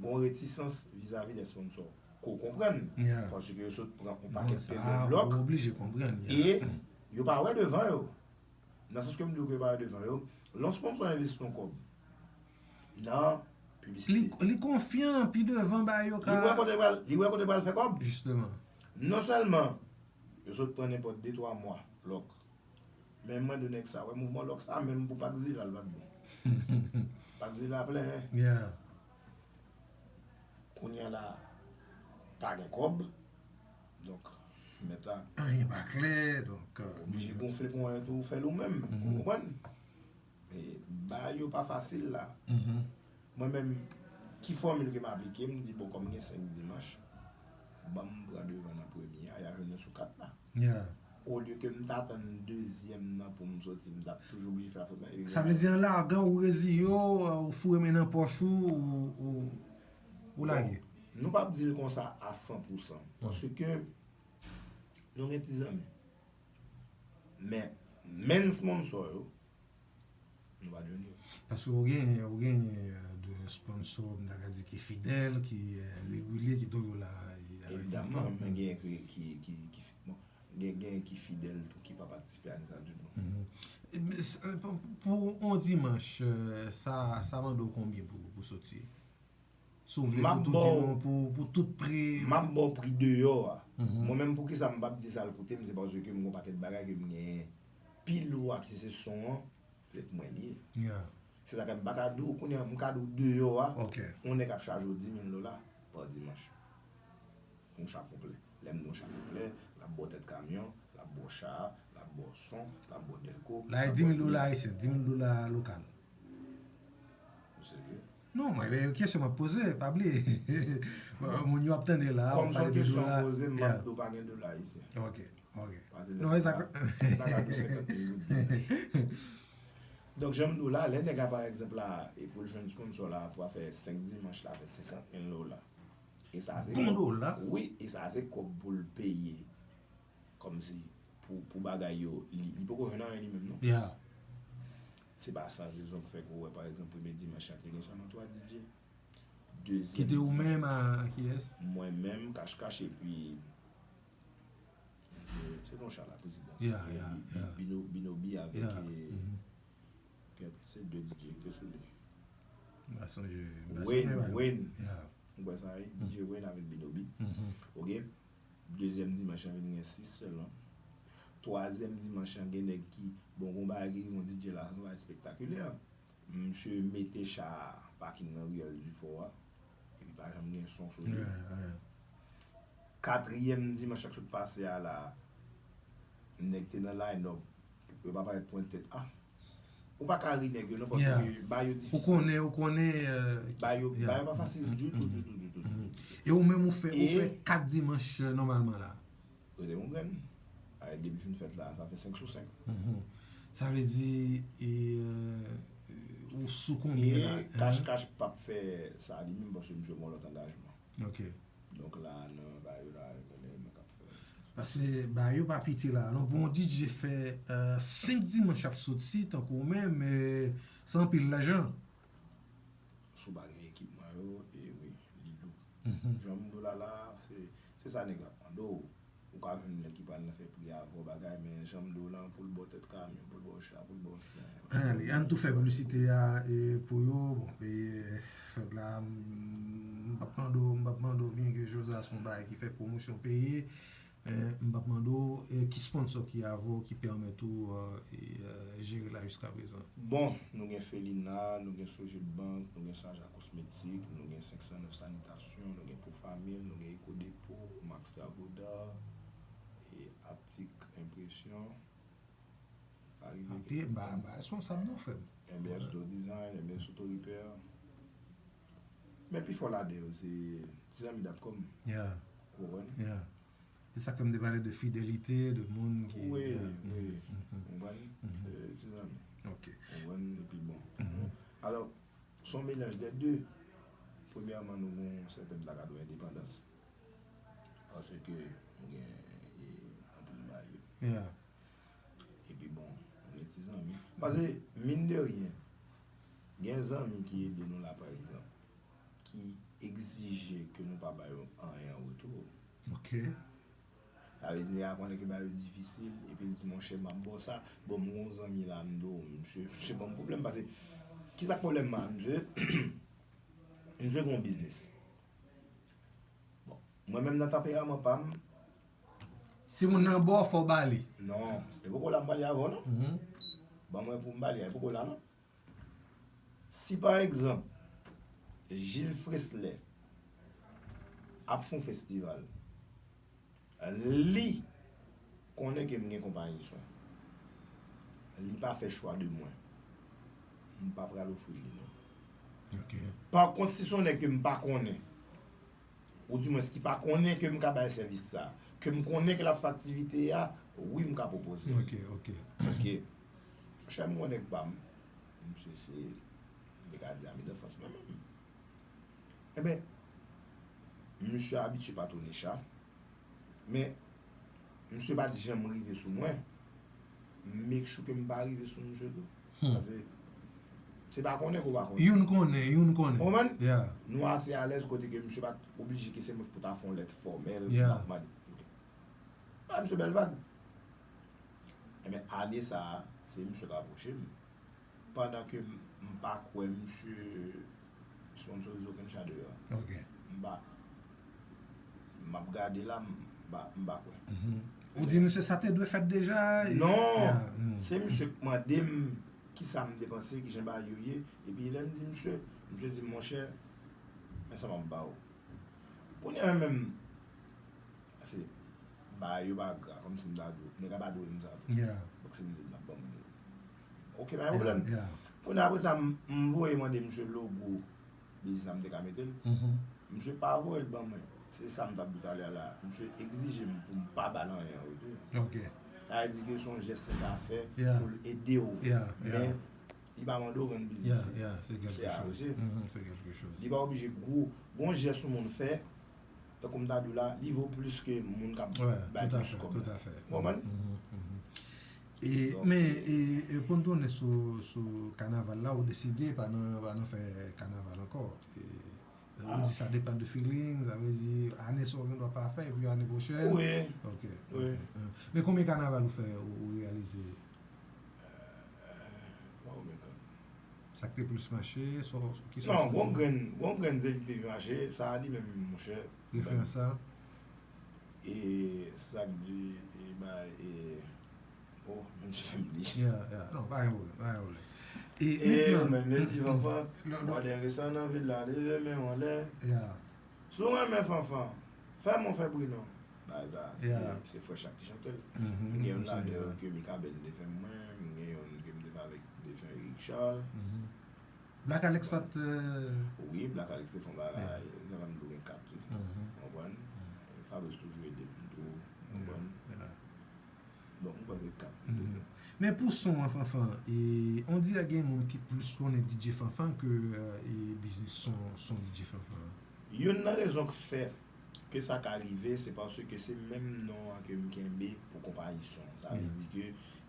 Gon retisans vizavi de sponsò. Ko konprann. Yeah. Paske yo sot pran yon Bon, pakèt sa, peryòd ou lòk. Oblije konprann. E yo pa wè devan yo. Nan sans ke m di w ke yo pa wè devan yo, lè yon sponsò envesti yon kòb nan Li, piblisite, li konfyan pi devan ba yo li wè ka. Kote l pral, li wè kote l pral fè kòb. Jisteman. Non sèlman yo sot pran nenpòt de twa mwa lòk, men mwen de nèg sa wè mouvman lòk sa, menm pou Pakzila l pa t bon. Pakzila plen, hein. Yeah. Kounye a la, pa gen kòb. Donk, mèt la Anyen pa klè, donk. euh, oblije gonfle pou mwen tou, fè l ou menm. Mhm. Ou konprann? E bagay yo pa fasil la. Mhm. Mwen menm, ki fòmil ke m aplike, m di, bon, kòm gen senk dimanch, ban m pran devan nan premye a, y a jwenn nou sou kat la. Yeah. Olye ke m ta tann dezyèm nan pou m soti, m t ap toujou oblije fè afwotman. Sa vle di an lagan ou reziye w, ou foure men nan pòch ou, ou, ou, ou lage. Nou p ap di l konsa a san pou san. Paske nou gen ti zanmi. Men, men sponsò yo, nou pa jwenn yo. Paske ou gen, ou gen euh, de sponsò, m ta ka di ki fidèl, ki euh, regilye, ki toujou la. E avèk Evidaman, konfyans. Men gen ki, ki, ki, ki fi- bon, gen, gen ki fidèl tou, ki pa patisipe a sa ditou. Mhm. E, men, s- euh, pou, pou on dimanch, euh, sa, sa mande w konbyen pou, pou soti? Si w vle M ap tout, ba di w- non pou, pou tout pri. M ap ba w pri deyò a. Mhm. Mwen menm, poukisa m p ap di sa l koute m, se paske m gon pakèt bagay ke m genyen pi lou a ki se son an, se pou mwen li ye. Yeah. Se sa ke m pa ka di w, kounye a, m ka di w deyò a, Ok. On nèg ap chaje w di mil dola pa dimanch. Pou yon cha konplè. Lè m di yon cha konplè, l ap ba w tèt kamyon, l ap ba w cha a, l ap ba w son, l ap ba w dèlko. La, e di mil dola ayisyen, di mil dola lokal. Ou serye? Non, mwen, e kesyon m ap poze, pa bliye. Bon, moun yo ap tande la, Kòm ou se yon pale de kesyon dola. poze, m Yeah. ap di w pa gen dola ayisyen. Ok, ok. Pase de Non, e sa sa, m pa ka di w senkant mil goud. Donk, jan m di w la, lè nèg la, pa egzanp, la, e pou l jwenn sponsò la, pou al fè senk dimanch la, fè senkant mil dola. E sa se Bon dola. Wi, e sa se kòb pou l peye. Kòmsi, pou, pou bagay yo, li, li poko jwenn anyen li menm, non. Yeah. Se pa san rezon k fè ke w wè, pa egzanp, premye dimanch la, te gen sèlman twa D J. Dezyèm Ki te ou dimanch, menm a, a kiyès? Mwen menm, Kach Kach, epi, se non, Chala, prezidans. Yeah, E yeah, Bi- Bi- yeah. Bino- Binobi avèk, Yeah. e, Mhm. kèt, se de D J ki te sou li. M pa sonje, m pa Wayne, sonje bagay. Wayne. Yeah. Ou wè sa, wi? D J Wayne avèk Binobi. Mhm. Ok? Dezyèm dimanch lan vin gen sis sèlman. Twazyèm dimanch lan gen nèg ki, bon, gon bagay ki rive yon D J la, se yon bagay espektakilè. Misye mete cha a pakin nan riyèl Difò a, epi pa janm gen son sou li. Yeah, yeah. Katriyèm dimanch la k sot pase a la, nèg te nan line-up, yo pa parèt pwent tèt. Ah, ou pa ka ri nèg yo non, Yeah. Paske ba yo Ou difisil. Konnen, ou konnen euh, Ba yo, yeah. Ba yo pa fasil ditou, Mhm. ditou, ditou, ditou, Mhm. ditou. E ou menm ou fè, ou E- fè kat dimanch euh, nòmalman la. Kote moun grenn. Ay, depi fin fèt la, sa fè senk sou senk. Mhm. Sa vle di, e, euh, ou sou konbyen la? E Kach Kach p ap fè sa li menm paske misye gon lòt angajman. Ok. Donk la, nan ba yo la, yo konnen mwen k ap fè. Paske ba yo pa piti la. Non, pou yon D J fè euh, senk dimanch ap soti, tankou ou menm, euh, se anpil lajan. Sou bagay ekipman yo, e wi, li lou. Jan m di w la la, se, se sa nèg la ap mande w. Ou ka jwenn nèg ki pral nan fè pri avè w bagay, men jan m di w lan, pou l ba w tèt kamyon, pou l ba w cha, pou l ba w fen. Ann ale, ann tou fè piblisite a e, pou yo. Bon, e, fèt la, m p ap mande w, m p ap mande w byen ke Josas se yon bagay ki fè pwomosyon peyi. E, m p ap mande w e, ki sponsò ki avè w ki pèmèt ou e, e, jere la jiskaprezan. Bon, nou gen Felina, nou gen Sogebank, nou gen Saja Kosmetik, nou gen senk san nèf Sanitasyon, nou gen Profamil, nou gen Eco Depot, Max Davoda, e Atik Enpresyon. Arive. Anpil, m pa, m pa responsab non, frè m. M B S Door Design, M B S Auto Repair. Men pi fò ladan yo, se tizanmi dot com. Yeah. Ou konprann? Yeah. E sa k fè m te pale de fidelite, de moun ki... Wi, yeah, wi. Ou konprann? E, tizanmi. Ok. Ou konprann? Epi bon. Alò, se yon melanj dè de. Premyèman, nou gen yon sèten bagay de endepandans. Paske nou gen, e, anpil bagay yo. Yeah. Epi bon, nou gen ti zanmi. Paske, mine de rien, gen zanmi ki ede nou la, pa egzanp, ki egzije ke nou pa ba yo anyen an retou. Ok. Sa vle di, nèg la konnen ke bagay yo difisil, epi l di, monchè, m ap ba w sa. Bon, m gen yon zanmi la, m di w, misye, misye ban m pwoblèm, paske, ki sa k pwoblèm m a, misye? Misye gen yon biznis. Bon, mwen menm nan tanperaman pa m, si moun nan ba w, fò w ba li. Non, e poko la m pale avè w, non. Ban mwen pou m ba li a, e poko la, non. Si, pa egzanp, Gilles Fresley ap fè yon festival, li konnen ke m gen konpayi son. Li pa fè chwa de mwen. M pa pral ofri li, non. Ok. Pa kont, si se yon nèg ke m pa konnen, oudimwens ki pa konnen ke m ka bay sèvis sa, ke m konnen ke l ap fè aktivite a, wi, m ka pwopoze. Ok, ok. Ok. Monchè, m gon nèg pa m. Misye se, m te ka di ami d'enfance mwen menm. Enben, misye abitye patwone cha, men misye pa t janm rive sou mwen. M make sure ke m pa rive sou misye tou. Paske se pa konnen ke w pa konnen. Youn konnen, youn konnen. Ou konprann? Yeah. Nou ase alèz kote ke misye pa t oblije ke se mwen ki pou ta fè yon lèt fòmèl pou m ap mande. Ok. Ba misye bèl vag. Enben, ane sa a, se misye k apwoche m. Pandan ke m, m pa kwè misye sponsorize okenn cha deyò a. Ok. M pa. M ap gade la, m pa, m pa kwè. Ou di misye sa te dwe fèt deja? Non, se misye k mande m kisa m te panse, kijan bagay yo ye. Epi lè m di misye, misye di m, monchè, men sa m ap ba w. Kounye a menm, se bagay yo pa gra, kòmsi m ta di w, nèg la pa dwe m sa tou. Yeah. Donk se m di l ap ban m li. Ok, pa gen pwoblèm. Yeah, yeah. Kounye a, apre sa, m, m voye mande misye logo biznis la m te ka mete l. Misye pa voye l ban mwen. Se sa m t ap di w talè a la. Misye egzije m pou m pa ba l anyen an retou. Ok. Sa vle di ke se yon jès nèg la fè pou l ede w. Yeah, yeah. Men, li pa mande w vann biznis li. Yeah, yeah, se kèlke choz. Se kèlke choz. Li pa oblije gwo. Gon jès yon moun fè, tankou m ta di w la, li vo plis ke moun k ap bay plis kòb la. Tout à fait. Ou konprann? E, men, e, e, pou n tounen sou, sou kanaval la, ou deside pa nan, pa nan fè kanaval ankò. E, ou di sa depann de feeling, sa vle di, ane sa w gen dwa pa fè, epi ane pwochèn. Wi. Ok, ok. Men konbyen kanaval ou fè, ou, ou reyalize? Sa k te plis mache, sa, ki sa? Non, gon grenn, gon grenn se ki te pi mache, sa a li menm, monchè. Referans sa? E sa k di, e bay, e, oh, menm fè m li. Yeah, yeah. Non, pa gen pwoblèm, pa gen pwoblèm. E, e ou menm, Lady Fanfan, bò dèyè restoran nan vil la, leve men w anlè. Yeah. Si w renmen Fanfan, fè m yon fè bri non. Bagay sa, se, se frè Chak ki chante l. M gen youn ladan yo ke Mikaben te fè mwen, m gen youn ke m te fè avèk defen Eric Charles. Black Alex pa t, euh, wi, Black Alex te fè yon bagay, se sa m di w gen kat tou. Ou konprann? Fabrice toujou ede m tou, ou konprann? Donk, m panse kat. Men pou son an, Fanfan, e, on dirè gen moun ki plis konnen D J Fanfan ke, euh, e biznis son, son D J Fanfan. Youn nan rezon k fè ke sa ka rive, se paske se menm non an ke m kenbe pou konpayi son. Sa vle di ke,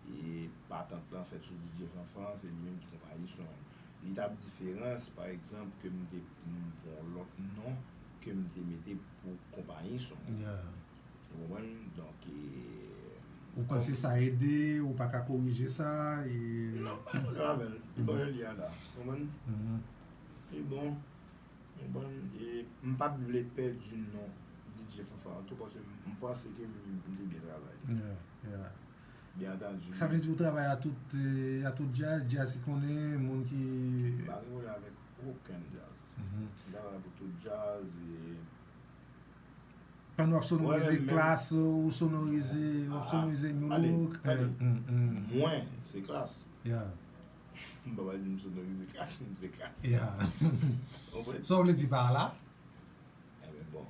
e, patant lan fèt sou D J Fanfan, se li menm ki konpayi son an. Li t ap diferan, pa egzanp, ke m te pran yon lòt non ke m te mete pou konpayi son an. Yeah. Ou konprann? Donk, e, Ou panse sa ede, ou pa ka korije sa, e... Non, pa pwoblèm avè l. Li bon jan li ye a la. Ou konprann? Mhm. Li bon. Ou konprann? E m pa t vle pèdi non D J Fanfan an tou, paske m panse ke m, m te byen travay. Yeah, yeah. Byen antandi. Sa vle di ou travay a tout, eh, a tout djaz, djaz ki konnen, moun ki... M pa gen pwoblèm avèk okenn djaz. Mhm. M travay pou tout djaz e Pandan w ap sonorize Mwen menm, Klass, ou sonorize, w ap Ah, sonorize New ale, Look. ale. Mm, mm. Mwen, se Klass. Yeah, M pa pral di m sonorize Klass, m se Klass. Yeah. Ou konprann? Sa w vle di pa la? Ebyen, bon.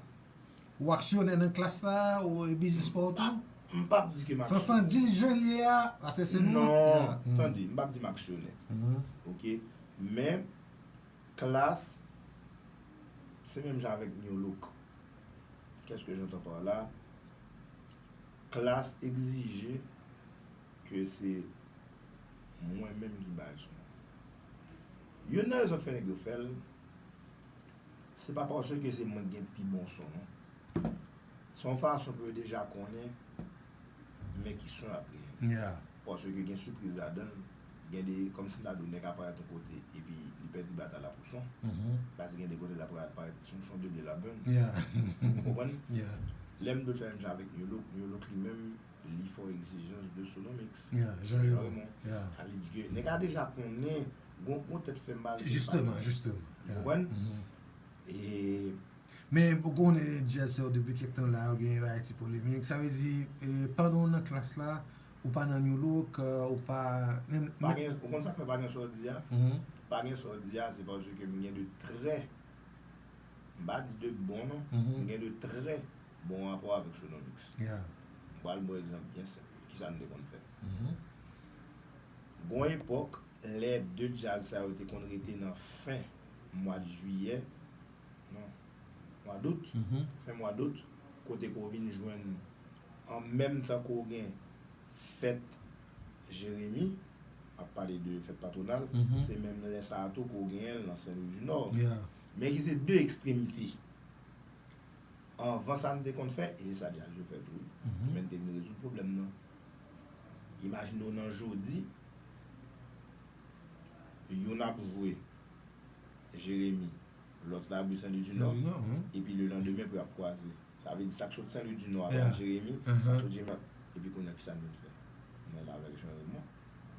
Ou aksyonè nan Klass la, ou e biznis pa w tou? M p ap di ke m Fanfan di l jan l ye a, paske se nou. Non, Yeah. Mm. Tande, m p ap di m aksyonè. Mhm. Ok? Men, Klass, se menm jan avèk New Look. Qu'est-ce que j'entends par là? Klass egzije ke se mwen menm ki bay son an. Youn nan rezon k fè nèg yo fè l, se pa paske se mwen ki gen pi bon son, non. Se yon fason pou yo deja konnen men ki son y ap genyen. Yeah. Paske gen sipriz ladan l. Gen de, kòmsi m ta di w, nèg ap parèt yon kote epi li pèdi batay la pou son. Mhm. Paske gen de kote l ap parèt, parèt son, son de blè ladan l. Yeah. Ou konprann? Yeah. Lè m dwe fè menm jan avèk New Look, New Look li menm, li fè yon egzijans de Sonomics. Yeah, jan yo. Raymond. Yeah. Sa vle di ke nèg la deja konnen gon, gon tèt fè mal. Jisteman, jisteman. Ou konprann? Mhm. E Men ou konnen djaz sa yo depi kèk tan la, yo gen yon ti polemik. Sa vle di, eh, pandan w nan Klass la, ou pa nan New Look, eh, ou pa... menm- pa gen, ou konn sa k fè pa gen sa w di a? Mhm. Pa gen sa w di a, se paske m gen de trè, m pa di de bon non, Mhm. m gen de trè bon rapò avèk Sonomics. Yeah. M pral ba w egzanp byen senp. Kisa n te konn fè? Mhm. Gon epòk, lè de djaz sa yo te konn rete nan fen mwa d jiyè, non, mwa dout, Mhm. fen mwa dout, kote ke w vin jwenn an menm tan ke w gen fèt Jeremi, ap pale de fèt patwonal, Mhm. se menm lè sa a tou ke w genyen l nan Sen Lwi di Nò. Yeah. Men ki se de ekstremite. Anvan sa n te konn fè, e se sa djaz yo fè tou. Mhm. Men n te vin rezoud pwoblèm nan. Imajine w nan jodi, youn ap jwe Jeremi, lòt la ap jwe Sen Lwi di Nò, Sen Lwi di Nò, mhm. Epi le landemen pou y ap kwaze. Sa vle di sa k sot Sen Lwi di Nò ap Yeah. Jeremi, Mhm. sa k sot Jeremi ap, epi kounye a kisa n vin fè? Mwen la avèk Jean Raymond,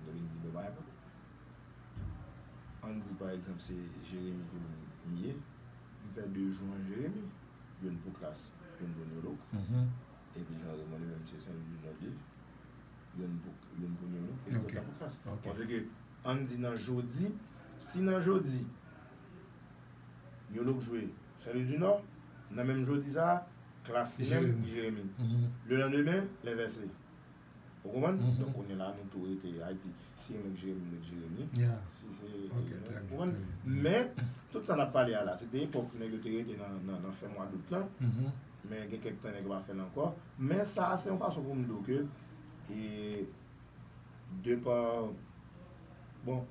nou vin di nou pa gen pwoblèm. Ann di pa egzanp se Jeremi ke m ye, m fè de jou an Jeremi, youn pou Klass, youn pou New Look, Mhm. epi Jean Raymond li menm se Sen Lwi di Nò li ye, youn pou, youn pou New Look, epi Ok. lòt la pou Klass. Ok. Paske ann di nan jodi, si nan jodi, New Look jwe Sen Lwi di Nò, nan menm jodi sa a, Klass li menm, Jeremi. Jeremi. Mhm. Le landemen, lenvèse. Ou konprann? Mhm. Donk, kounye a la, nou tou rete, a di, si yo met Jeremi, nou met Jeremi. Yeah. Si se, Ok, trè byen, ou konprann? Trè byen. Men, tout sa n ap pale a la, se te epòk nèg yo te rete nan, nan, nan fen mwa dout lan, Mhm. men gen kèk tan nèg yo pa fè l ankò. Men sa, se yon fason pou m di w ke, e, de pa, bon,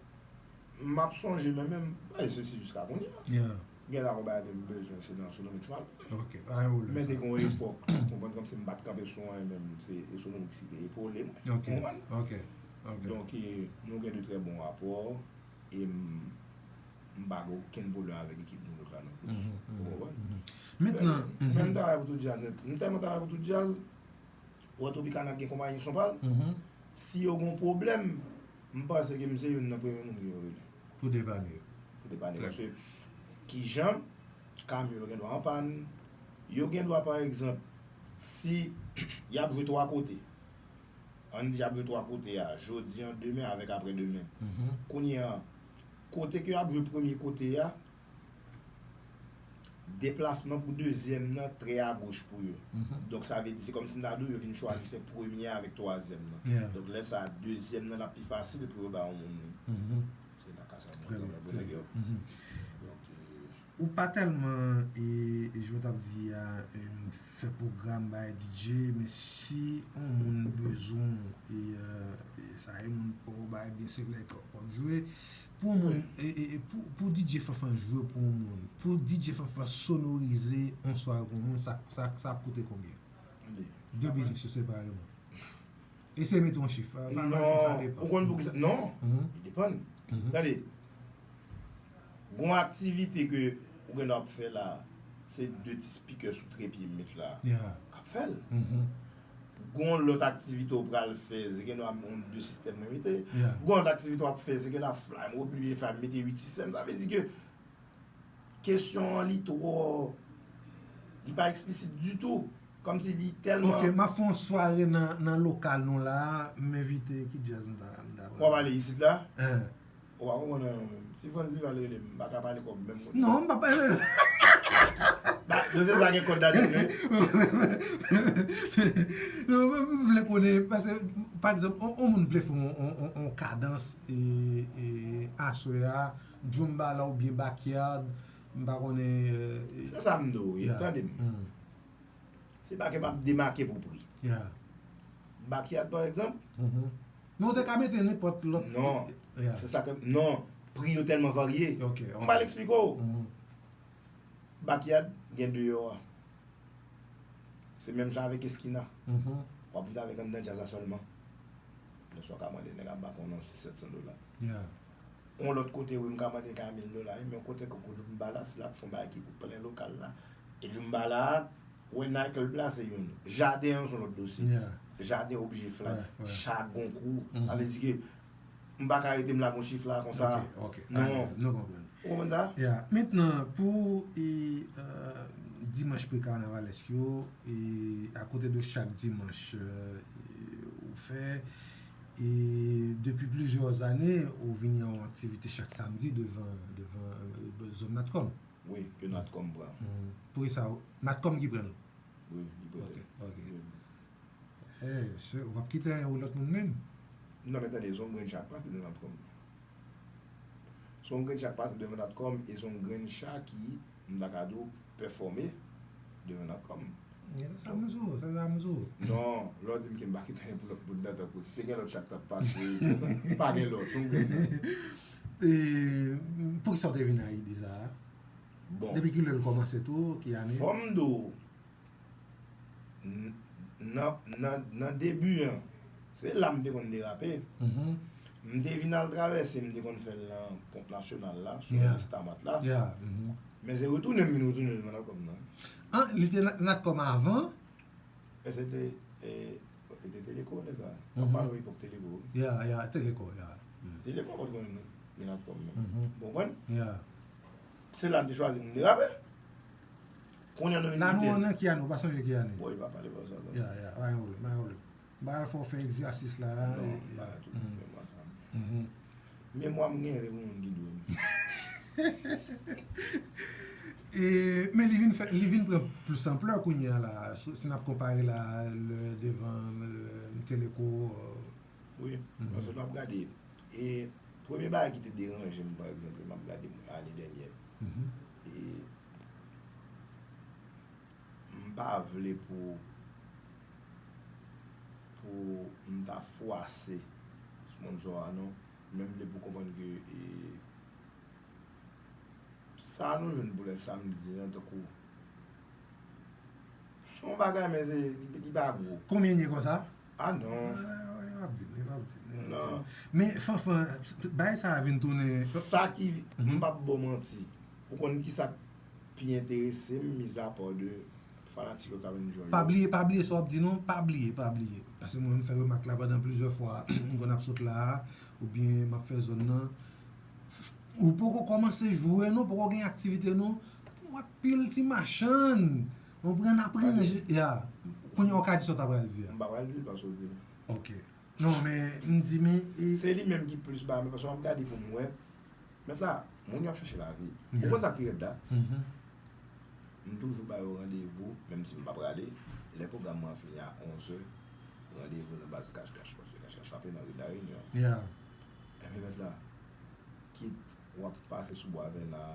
m ap sonje, men menm, e se si jiska kounye a. Yeah. Gen la yon bagay ke m bezwen, se nan Sonomics m al. Ok, pa gen pwoblèm. Men te Sa. Gen yon epòk, ou konprann, kòmsi m pa t kanpe sou anyen menm, se, e Sonomics ki te epole mwen. Ok, Ou konprann? Ok, ok. Donk, e, nou gen de trè bon rapò, e m, m pa gen okenn pwoblèm avèk ekip New Look la non plis. Mhm, Ou mhm, konprann? mhm. Mentnan, Men m mhm, travay pou tout djaz nèt. M tèlman travay pou tout djaz, ou wè Tropicana gen konpayi son pa l, mhm. Si yo gen yon pwoblèm, m panse ke m se youn nan premye moun ke yo rele. Pou depann yo. Pou depann yo. Trè Paske kijan kamyon yo gen dwa an pàn, yo gen dwa, pa egzanp, si y ap jwe twa kote, ann di y ap jwe twa kote a, jodi an, demen avèk aprè demen. Mhm. Kounye a, kote ke y ap jwe premye kote a, deplasman pou dezyèm nan trè agoch pou yo. Mhm. Donk, sa vle di, se kòmsi m ta di w, yo vin chwazi fè premye a avèk twazyèm nan. Yeah. Donk, lè sa a, dezyèm nan ap pi fasil pou yo ba yon moun li. Mhm. Se la ka sa Trè mwen byen, pou trè nèg byen. yo. Mhm. Donk, e, Ou pa tèlman, e, e jan w t ap di a, e, fè pwogram bay D J, men si yon moun bezwen w, e, e, e, sa e moun pa w bay byen se lè w ap jwe, Pou yon moun, e, e, e, pou, pou D J Fanfan jwe pou yon moun, pou D J Fanfan sonorize yon sware pou yon moun, sa, sa, sa ap koute konbyen? De biznis yo separeman. Eseye mete yon chif. Pa, pa, sa depann. Ou konn poukisa? Non. Li depann. Gade, gon aktivite ke ou gen dwa ap fè la, se de ti spikè sou trepye m met la k ap fè l. Gon lòt aktivite ou pral fè, se gen dwa yon de sistèm mwen mete. Gon lòt aktivite w ap fè, se gen dwa fly, m oblije fly, m mete uit sistèm. Sa vle di ke kesyon an li twò, li pa eksplisit ditou. Kòmsi li tèlman. Ok, m ap fè yon sware nan, nan lokal nou la, m envite ki djaz m ta, m ta pran. W ap ale isit la? Ou pa konprann anyen menm. Si Franz Duval rele m, m pa ka pale kòb menm kote. Non, m pa pale. Ba, nou se sa gen kòd la tou, wi. Non, m vle konnen, paske, pa egzanp, on, on moun vle fè on, on, on, on kadans, e, e, aswè a, djoumba la oubyen backyard, m pa konnen, e, e, se sa m di w, tande m. Se pa ke m ap demake pou pri. Backyard, pa egzanp. Men w te ka mete nenpòt lòt. Non, se sa ke, non, pri yo tèlman varye. M pral eksplike w. Backyard gen deyò a. Se menm jan avèk eskina. W ap viv avèk anndan djaz la sèlman. Lè sa w ka mande nèg ap ba konnen sis sèt san dola. Yon lòt kote, wi, m ka mande kay mil dola, wi, men yon kote tankou djoumba la, si l ap fè yon bagay ki pou plen lokal la, e djoumba la, wè, night club la, se youn. Jaden an, se yon lòt dosye. Jaden oblije fly. Chak gon kou. Sa vle di ke m pa ka rete m la gon chif la konsa. Ok, ok. Non. Nou konprann. Ou konprann sa? Ya. Mentnan, pou, e, dimanch pre-kanavalèsk yo, e, akote de chak dimanch, e, ou fè, e, depi plizyè zane, ou vin yon aktivite chak samdi devan, devan, e, zòn Natcom. Wi, ke Natcom pran. Poukisa Natcom ki pran l? Wi, li pran l. Ok, ok. Eh, se, ou p ap kite anyen pou lòt moun menm? Non, men tande, se yon grenn cha k pase devan Natcom. Se yon grenn cha k pase devan Natcom e se yon grenn cha ki, m ta ka di w, pèfòme devan Natcom. Se sa m di w, se sa m di w. Non, lè w di m ke m pa kite anyen pou lòt moun nan, tankou si te gen lòt cha k t ap pase, pa gen lòt, yon grenn nan. E, poukisa w te vin ak ide sa a? Bon. Depi kilè l kòmanse tou, ki ane? Fò m di w, N-, nan, nan, nan debi an, se la m te konn derape. M te vin al travèse, m te konn fè l nan Ponp Nasyonal la, sou Estamat la. Men se retounen m vin retounen devan Natcom nan. Ah, li te Nat-, Natcom avan? Èske te, e, li te Teleco lè sa? M ap pale w epòk Teleco, wi. Ya, ya, Teleco, ya. Teleco pa t konn gen Natcom menm. Ou konprann? Se la m te chwazi pou m derape. Kounye a nou vin kite l. Nan ki ane, ou pa sonje ki ane? Bon, e pa pale pa sa non. Ya, ya, pa gen pwoblèm, pa gen pwoblèm. M pa fè w fè egzèsis la. Non, m pa tou memwa sa. Memwa m gen, se pou moun ki dwe m. E, men li vin fè, li vin pran plis anplè kounye a la, si, si n ap konpare la, lè devan, e, Teleco, e, Wi, paske lè w ap gade, e, premye bagay ki te deranje m, pa egzanp, lè m ap gade ane dènyè, e, m pa vle pou, pou m ta fwase sponsò a non, men m vle pou konprann ke, e, Sa nou jwenn pou lè samdi an, tankou, se yon bagay, men se, li, li pa gwo. Konbyen ye konsa? Ah non. Ah, yo ap di m, yo ap di m, yo ap di m. Non. Men, Fanfan, bagay sa a vin tounen. Sa ki, m p ap ba w manti. Ou konn ki sa k pi enterese m, mizapa de fanatik yo k ap enjoy yo. Pa bliye, pa bliye sa w ap di non, pa bliye, pa bliye. Paske mwen, m fè remak la pandan plizyè fwa, m konn ap sot la a, oubyen m ap fè zòn nan. Ou poko kòmanse jwe non, poko gen aktivite non. Ou anpil ti machann. Ou pran ap ranje. Ya. Kounye a w ka di sa w ta pral di a. M pa pral di l paske w di l. Ok. Non, men, m di, men, e se li menm ki plis ba, men paske m ap gade pou m wè. Mèt la, moun yo ap chache lavi. Ou konn sa k pi rèd la? M toujou ba yo randevou, menm si m pa prale, lè pwogram mwen an fini a onzè, randevou nan baz Kach Kach, paske Kach Kach frape nan ri Larenyon. Enben, mèt la, kit w ap pase sou Bwa Vèna a,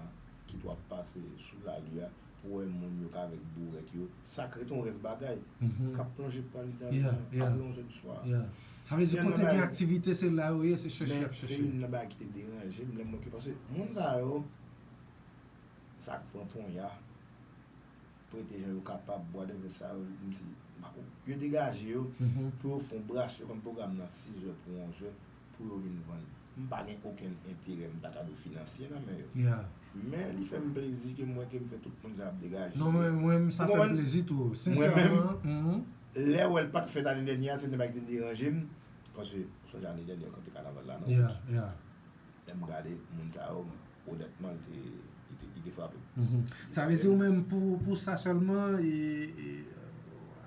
kit w ap pase sou Lali a, pou wè moun yo k avèk bourèt yo, sa k rete yon rès bagay, Mhm. k ap plonje pral nan Yeah, yeah. apre onzè di swa. Yeah. Sa vle di Se kote nan gen la- aktivite, se la yo ye, se chèche y Men ap se chèche. youn nan bagay ki te deranje m lè m wè ke, paske moun sa yo, sa k pran ponya, prete jan yo kapab, bwa de vès sa yo, m si, yo degaje yo Mhm. pou yo fè yon brase yo kòm pwogram nan sizè pou onzè pou yo vin vann. M pa gen okenn enterè, m ta ka di w, finansye nan men yo. Yeah. Men li fè m plezi ke m wè ke m fè tout moun sa ap degaje. Non, mwen, mwen, sa Ou fè m konprann? plezi tou. Mwen Sensèman. Mhm. Lè w wè l pa t fèt ane dènyè a, se te bagay ki te deranje m. Paske, ou sonje ane dènyè, yo kanpe kanaval la nan Yeah, wout. Yeah. Lè m gade moun sa yo, onètman, li te, li te, li te frape m. Mhm. Sa vle di ou menm pou, pou sa sèlman, e, e,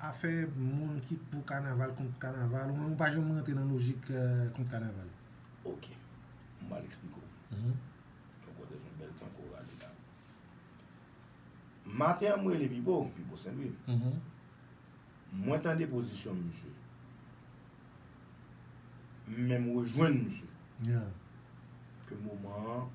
afè moun ki pou kanaval kont kanaval, ou menm ou pa janm rantre nan lojik eh, kont kanaval. Ok. M pral eksplike w. Mhm. Donk, ou te son bèl pwen ke w rale la. Maten an, m rele Pipo, Pipo Senlwi. Mhm. Mwen tande pozisyon misye. M menm rejwenn misye. Yeah. Ke moman an,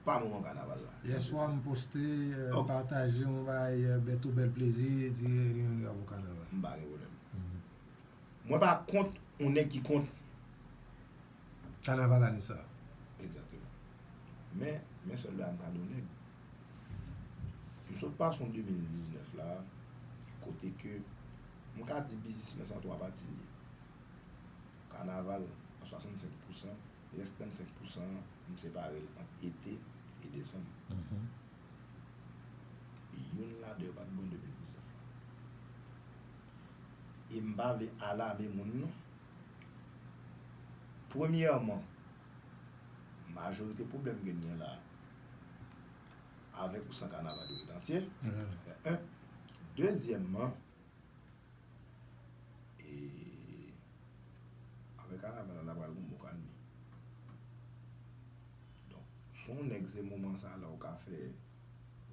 pa moman kanaval la. Yè swa m poste, eh, Ok. pataje yon bagay, eh, Beto Bèl Plezi, di li menm li ap pou kanaval. M pa gen pwoblèm. Mhm. Mwen pa kont yon nèg ki kont. Kanaval ane sa. Egzakteman. Men, men sèl bagay m ka di yon nèg. M sot pase yon de mil diznèf la, kote ke m ka di biznismen sa twa pati li ye. Kanaval an swasannsenk pousan, rès trannsenk pousan an, m separe l ant ete e desanm. Mhm. Youn ladan yo pa t bon de mil diznèf la. E m pa vle alame moun non. Premyèman, majorite pwoblèm ke n gen la a, avèk ou san kanaval yo ret antye. Yeah. Fè en. Dezyèmman, e, avèk kanaval la, n a pral gon bon kalmi. Donk, si w nèg se moman sa la ou ka fè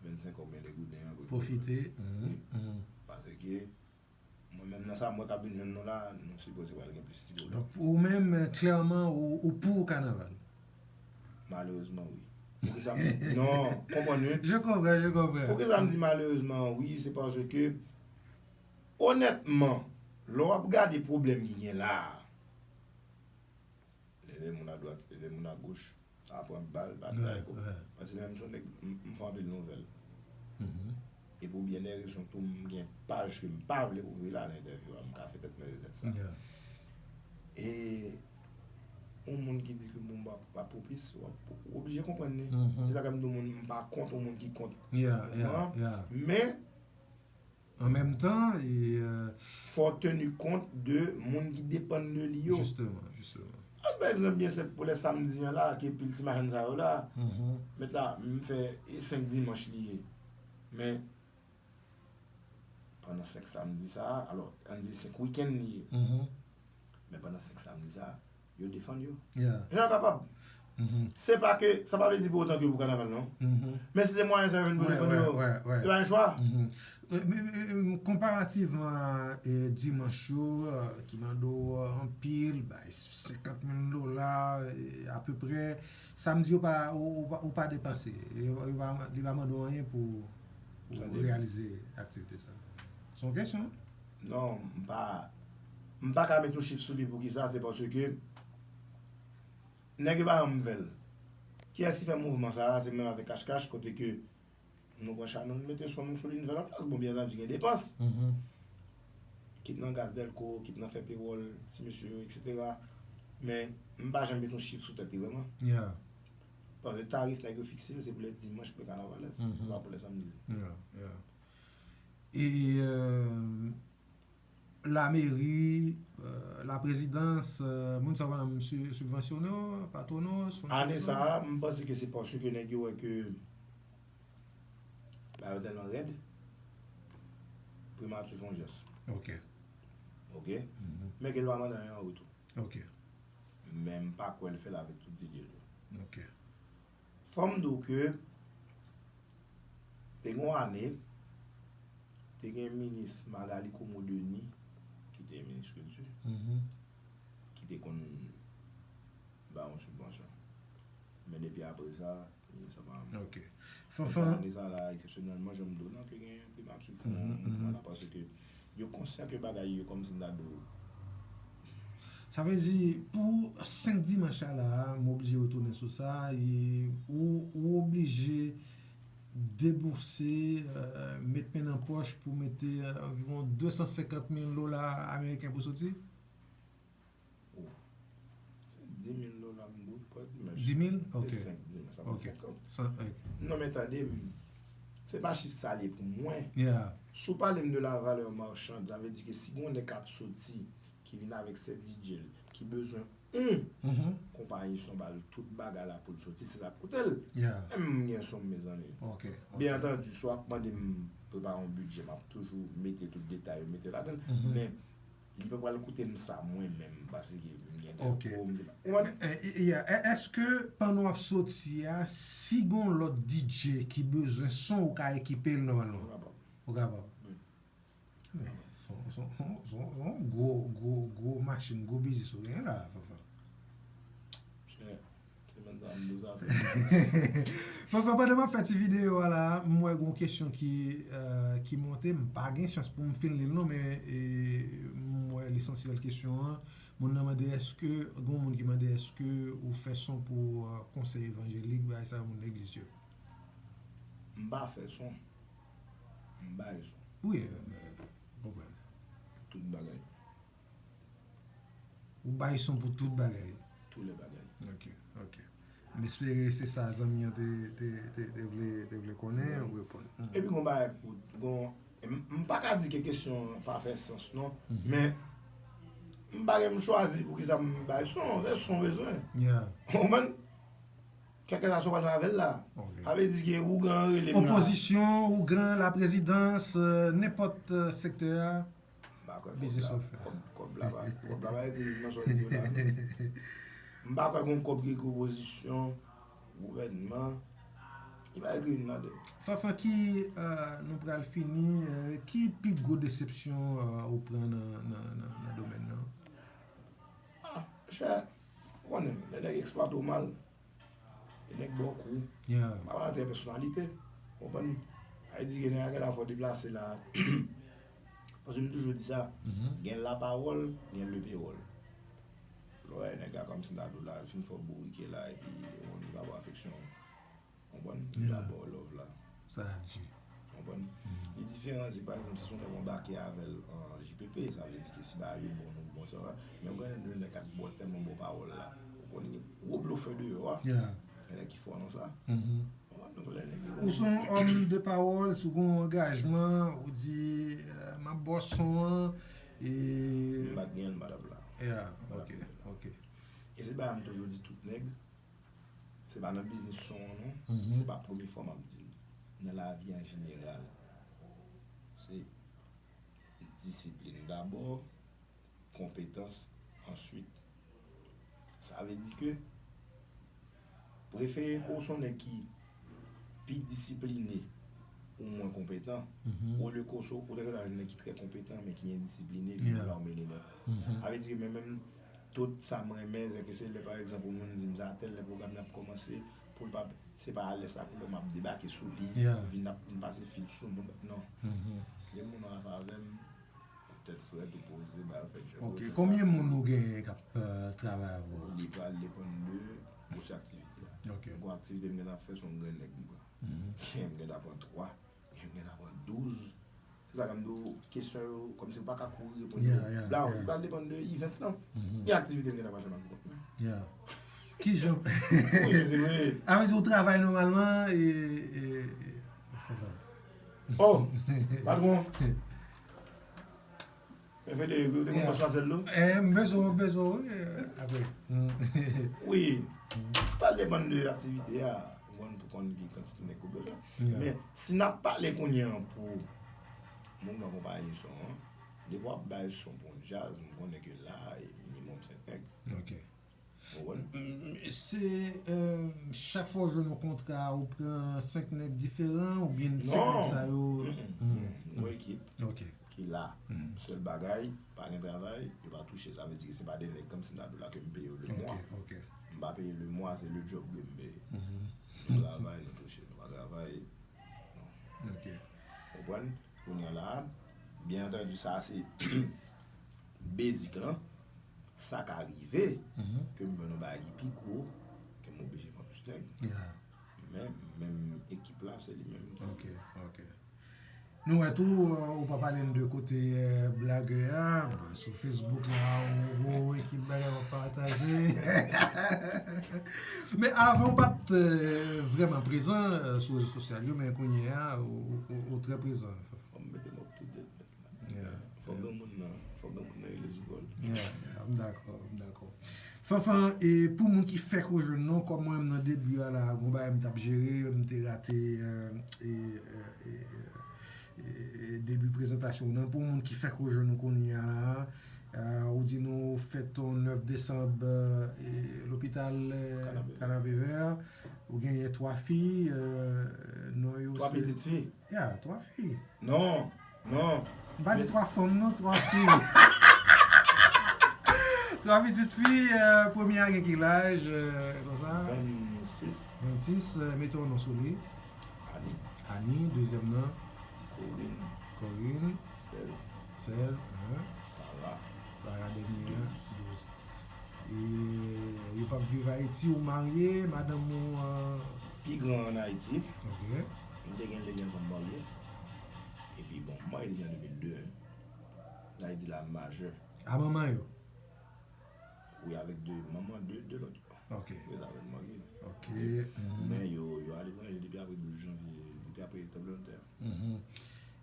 vennsenk oubyen de gouden an pou Pwofite. Mhm, mhm. Paske mwen menm nan sa mwen k ap vin jwenn nou la, nou sipoze pral gen plis ti pwoblèm. Donk, ou menm, eh, klèman, ou, ou pou kanaval. Malerezman, wi. Poukisa m di, non, konprann wi. Je comprends, je comprends. Poukisa m di malerezman, wi, se paske, onètman, lè w ap gade pwoblèm ki gen la a, leve moun adwat, leve moun agoch, sa pran bal, batay, Ouais, ouais. Paske menm si yon nèg, m, m fè anpil nouvèl. Mhm. E pou byen de rezon tou, m gen paj ke m pa vle ouvri la nan entèvyou a, m ka fè tèt mwen rezèt sa. Yeah. E yon moun ki di ke bon, m pa, pa pwopis, w ap, w oblije konprann li. Mhm. Se sa ke m di yon moun, m pa kont yon moun ki kont Yeah, yeah, mouvman an. Yeah. Men An menm tan, e, euh, fò teni kont de moun ki depann de li yo. Jisteman, jisteman. An pa egzanp byen senp pou lè samdi an la, ke pil ti machann sa yo la, Mhm. mèt la, m fè senk dimanch li ye. Men, pandan senk samdi sa a, alò, ann di senk wikenn li ye. Mhm. Men pandan senk samdi sa a, yo defann yo. Yeah. Jan yo kapab. Mhm. Se pa ke, sa pa vle di pou otan ke yo pou kanaval, non. Mhm. Men si se mwayen sa yo jwenn pou Ouais, defann ouais, yo, ouais, ouais. se pa yon chwa. Mhm. Euh, men, men, men, konparativman a, euh, dimanch yo, euh, ki mande w, euh, anpil, bay senkant mil dola, euh, apeprè, samdi yo pa, ou, ou pa, ou pa depanse. Yo, yo pa, li pa mande w anyen pou, pou Tande. Reyalize aktivite sa. Se yon kesyon. Non, m pa, m pa ka met yon chif sou li poukisa, se paske nèg yo pa janm fè l. Kiyès ki fè mouvman sa a, se menm avèk Cash Cash, kote ke nou pran chan nou, nou mete son nou sou li, nou fè lòt plas. Bon, byen antandi, gen depans. Mhm. Kit nan gaz dèlko, kit nan fè pewòl, ti mesye yo, etsetera. Men, m pa janm met yon chif sou tèt li vrèman. Yeah. Paske tarif nèg yo fikse yo, se pou lè dimanch, pou lè kanavalès, Mhm. pa pou lè samdi. Yeah, yeah. E, euh, lameri, euh, laprezidans, euh, moun sa yo pa janm si-, sibvansyone w, patwone w, sponsorize w? Ane sa a, m panse ke se paske nèg yo wè ke bagay yo tèlman rèd, Primati fè yon jès. Ok. Ok? Mhm. Men ke l pa mande anyen an retou. Ok. Men m pa kwè l fè l avèk tout dye l. Ok. Fò m di w ke te gen yon ane, te gen minis Magalie Comeau Denis, ki te minis kilti, Mhm. ki te konn ba yon sibvansyon. Men depi apre sa, minis la pa janm. Ok. Fanfan. Ane sa la, eksepsyonèlman, jan m di w lan, ke gen primati fè yon mouvman la, paske yo konsyan ke bagay yo, kòmsi m ta di w. Sa vle di, pou senk dimanch sa la, m oblije retounen sou sa, e ou, ou oblije debouse, euh, met men nan pòch pou mete, euh, anviwon de san senkant mil dola ameriken pou soti? Oh. Se di mil dola m dwe pran dimanch. Di mil? Ok. Se senk dimanch, sa fè senkant. Non, men tande m. Se pa chif sa li ye pou mwen. Si w pale m de la valeur marchande, sa vle di ke si gon nèg k ap soti, ki vin avèk sèt D J l, ki bezwen yon konpayi son ba l tout bagay la pou l soti, se sa ap koute l. Menm m gen son m, mezanmi. Byen antandi, si w ap mande m prepare yon bidjè, m ap toujou mete tout detay yo, mete ladan l. Men li pa pral koute m sa mwen menm, paske m gen dèko, m gen... Ou konprann? Èske pandan w ap soti a, si gon lòt D J ki bezwen son, ou ka ekipe l nòmalman? Ou kapab. Ou kapab. Wi. Men, se yon, se yon, se yon, se yon gwo, gwo, gwo machin, gwo biznis ou genyen la, Fanfan. Chè, se menm sa m di w sa fè. Fanfan, pandan m ap fè ti videyo a la, m wè gon kesyon ki, euh, ki monte, m pa gen chans pou m fin li l non, men, e, m wè lesansyèl kesyon an. Moun nan mande èske, gon moun ki mande èske ou fè son pou, euh, konsèy evanjelik, bagay sa yo, moun legliz yo. M pa fè son. M bay son. Wi, euh, konprann. Tout bagay. Ou bay son pou tout bagay? Tout lè bagay. Ok, ok. M espere se sa zanmi an te, te, te, te vle, te vle konnen, ou reponn. Epi gon bagay pou, gon, m, m pa ka di ke kesyon an pa fè sans non, men m pa gen m chwazi poukisa m bay son, se son bezwen. Ou konprann? Kèlkeswa sa w pral fè avè l la. Sa vle di ke ougan an rele m la. Opozisyon, ougan, laprezidans, euh, nenpòt, euh, sektè a. M pa kwè kòb la, kòb, kòb la pa, kòb la pa ekri nan sa w di yo la non. M pa kwè gon kòb ki ekri opozisyon, gouvènman. Li pa ekri nan de. Fanfan, ki, euh, nou pral fini, euh, ki pi gwo desepsyon, euh, ou pran nan, nan, nan, nan domèn nan? Ah, monchè, ou konnen, lè nèg eksplwate w mal, e nèg ba w kou. M pa pale de pèsonalite. Ou konprann? Sa vle di gen nèg la gen la fò deplase la. Paske m toujou di sa, gen lapawòl, gen lepewòl. Lè w wè nèg la kòmsi m ta di w la, l fin fè w bourike la, epi ou konn li pa ba w afeksyon. Konprann? Li pa ba w love la. Sa a di. Konprann? Li diferan si, pa egzanp, si se yon nèg w anbake avè l an J P P, sa vle di ke si bagay yo bon, nou bon, sa va. Men ou gen de nèg k ap ba w tèlman bon pawòl la. Ou konn gen gwo blofè deyò a. Gen nèg ki fò nan sa. Konprann? Donk, lè nèg yo... Ou se yon òm de pawòl, si w gen yon angajman, ou di, euh, m ap ba w son an, e... Si m pa t gen l, m pa t ap la. Yeah, ok, ok. E se bagay m toujou di tout nèg, se pa nan biznis son an non, se pa premye fwa m ap di l. Nan lavi an jeneral, se disiplin dabò, konpetans answit. Sa vle di ke prefere ke w se yon nèg ki pi disipline ou mwen konpetan, olye ke w se, ou ta gentan jwenn nèg ki trè konpetan, men ki endisipline, epi la w mennen nèt. Sa vle di ke men menm tout sa m renmen, se ke se lè, pa egzanp, yon moun di m sa, tèl lè pwogram nan ap kòmanse, pou l pa, se pa alè sa pou lè m ap debake sou li, vin ap, vin pase fil sou moun, non. Gen moun anfavè m, tèt frèt, ou poze, ba yo fè djòb yo. Ok, konbyen moun ou genyen k ap, euh, travay avè w? Li pral depann de gwosè aktivite a. Ok. Gwo aktivite m gentan ap fè, se yon grenn nèg m pran. M gentan pran twa, m gentan pran douz. Se sa k fè m di w, kesyon yo, kòmsi ou pa ka kouri reponn yo. Bla, li pral depann de event lan. Gen aktivite m gentan pral fè m ap reponn. Ki jan? Wi, se vre. A vle di ou travay nòmalman, e, e, e, Oh, patwon. Men Frederick, ou te konn bòs Marcel tou? Eh, m bezwen, m bezwen, wi, eh, apre. Wi. Sa depann de aktivite a. Ou konn pou konn ki kantite nèg ou bezwen. Men, si n ap pale kounye a pou moun nan konpayi son an, depi w ap bay son pou yon djaz, m konnen ke la, e minimòm senk nèg. Ok. Ou konprann? Mm, se, euh, chak fwa w jwenn yon kontra, ou pran senk nèg diferan, oubyen senk nèg sa yo? Non. Mm, mm, mm. Yon ekip ki la. Sèl bagay, pa gen travay, yo pa touche. Sa vle di ke se pa de nèg kòmsi m ta di w la ke m peye yo le mwa. Ok, ok. M pa peye le mwa, se le djòb ke m peye. Mhm. Nou travay, nou touche. Nou pa travay, non. Ok. Konprann? Kounye a la, byen antandi, sa se bezik lan. Sa ka rive Mhm. ke m jwenn yon bagay ki pi gwo, ke m oblije pran plis nèg. Yeah. Men, menm ekip la, se li menm ki. Ok, ok. Nou wè tou, euh, ou pa pale n de kote euh, blagè a, sou Facebook la, ou gwo ekip bagay w ap pataje. Men avan ou pa t euh, vrèman prezan euh, sou rezo sosyal yo, men kounye a, ou, ou, ou trè prezan. Fò m mete m up to date. Yeah. Fò granmoun nan, fò granmoun nan rele sou kò l. Yeah, yeah, m dakò, m dakò. Fanfan, e pou moun ki fèk rejwenn nou, kòm mwen menm nan debi a la, gon bagay m t ap jere, m te rate euh, e, euh, e, e, debi prezantasyon w nan. Pou moun ki fèk rejwenn nou kounye a la, euh, ou di nou fèt yon nèf desanm euh, e, lopital euh, Kanapevè. Kanapevè, ou genyen twa fi, euh, non yo Twa se- pitit fi. Ya, twa fi. Non, non. M pa di twa fanm non, twa fi. Twa pitit fi, euh, premye a gen ki laj, euh, konsa? Vennsis. Vennsis, euh, mete yon non sou li. Ani. Ani, dezyèm nan. Korin. Korin, Sèz. Sèz, hein. Sara. Sara dènye an, douz. E yo p ap viv Ayiti, ou marye, madanm ou euh, Pi gran an Ayiti. Ok. M te gen l depi anvan m marye. Epi bon, m marye depi an de mil de. Sa vle di la m majè. A manman yo? Wi, avèk de manman de, de lòt yo. Ok. Wi, sa vle m marye. Ok. Mhm. Men yo, yo aletranje depi apre douz janvye, depi apre tranblemanntè. Mhm.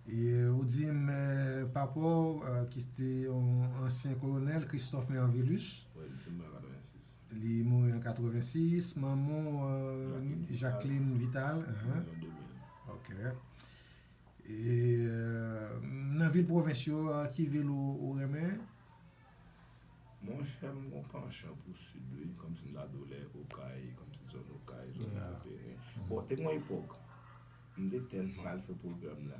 E ou di m euh, papa w euh, ki se te yon ansyen kolonèl, Christophe Mervilus, Wi, m fin mwen an katrevensis. Li mouri an katrevensis, manman w euh, Jacqueline Jacqueline Vital. Hein. An de mil. Ok. E euh, nan vil pwovens yo, euh, ki vil ou, ou renmen? Monchè, m gon panchan pou sid wi, kòmsi m ta di w lè Okay, kòmsi zòn Okay, zòn Yeah. Pèperen. Bon, te gen yon epòk, m te tèlman al fè pwogram la.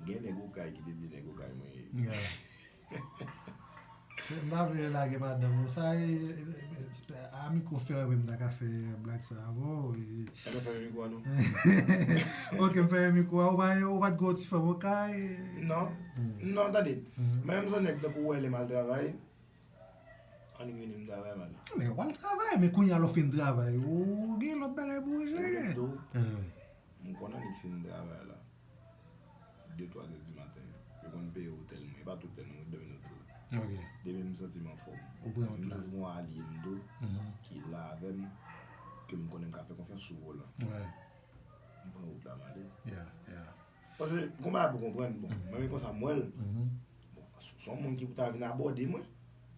Gen nèg Okay ki te di nèg Okay mwen ye. Yeah. M pa vle lage madanm ou. Sa e, e, e, a mikwo fèmen m ta ka fè blag sa avè w. E, Ann fèmen mikwo a non. Ok, m fèmen mikwo a. Ou pa, ou pa t gen yon ti fanm Okay? Non. Hmm. Non, tande. Mhm. Mwen menm se yon nèg tankou w wè lè m al travay. Annik vini m travay m ale. Men w al travay, men kounye a lè w fin travay, ou gen lòt bagay pou w jere. Ou Hein. M konnen annik fin travay la. De twa zè di maten. Yo konn peye otèl mwen. E pa tout lè non, mwen dòmi nan otèl la. Ok. Depi m santi m anfòm. Ou pran wout M la. toujou gen yon alye m tou Mhm. ki la avè m, ke m konnen m ka fè konfyans sou vòl la. Ouais. M pran wout la m ale. Yeah, yeah. Paske, gon bagay pou konprann, bon, mwen menm konsa m wè l. Mhm. Bon, se yon moun ki pou ta vin abòde mwen.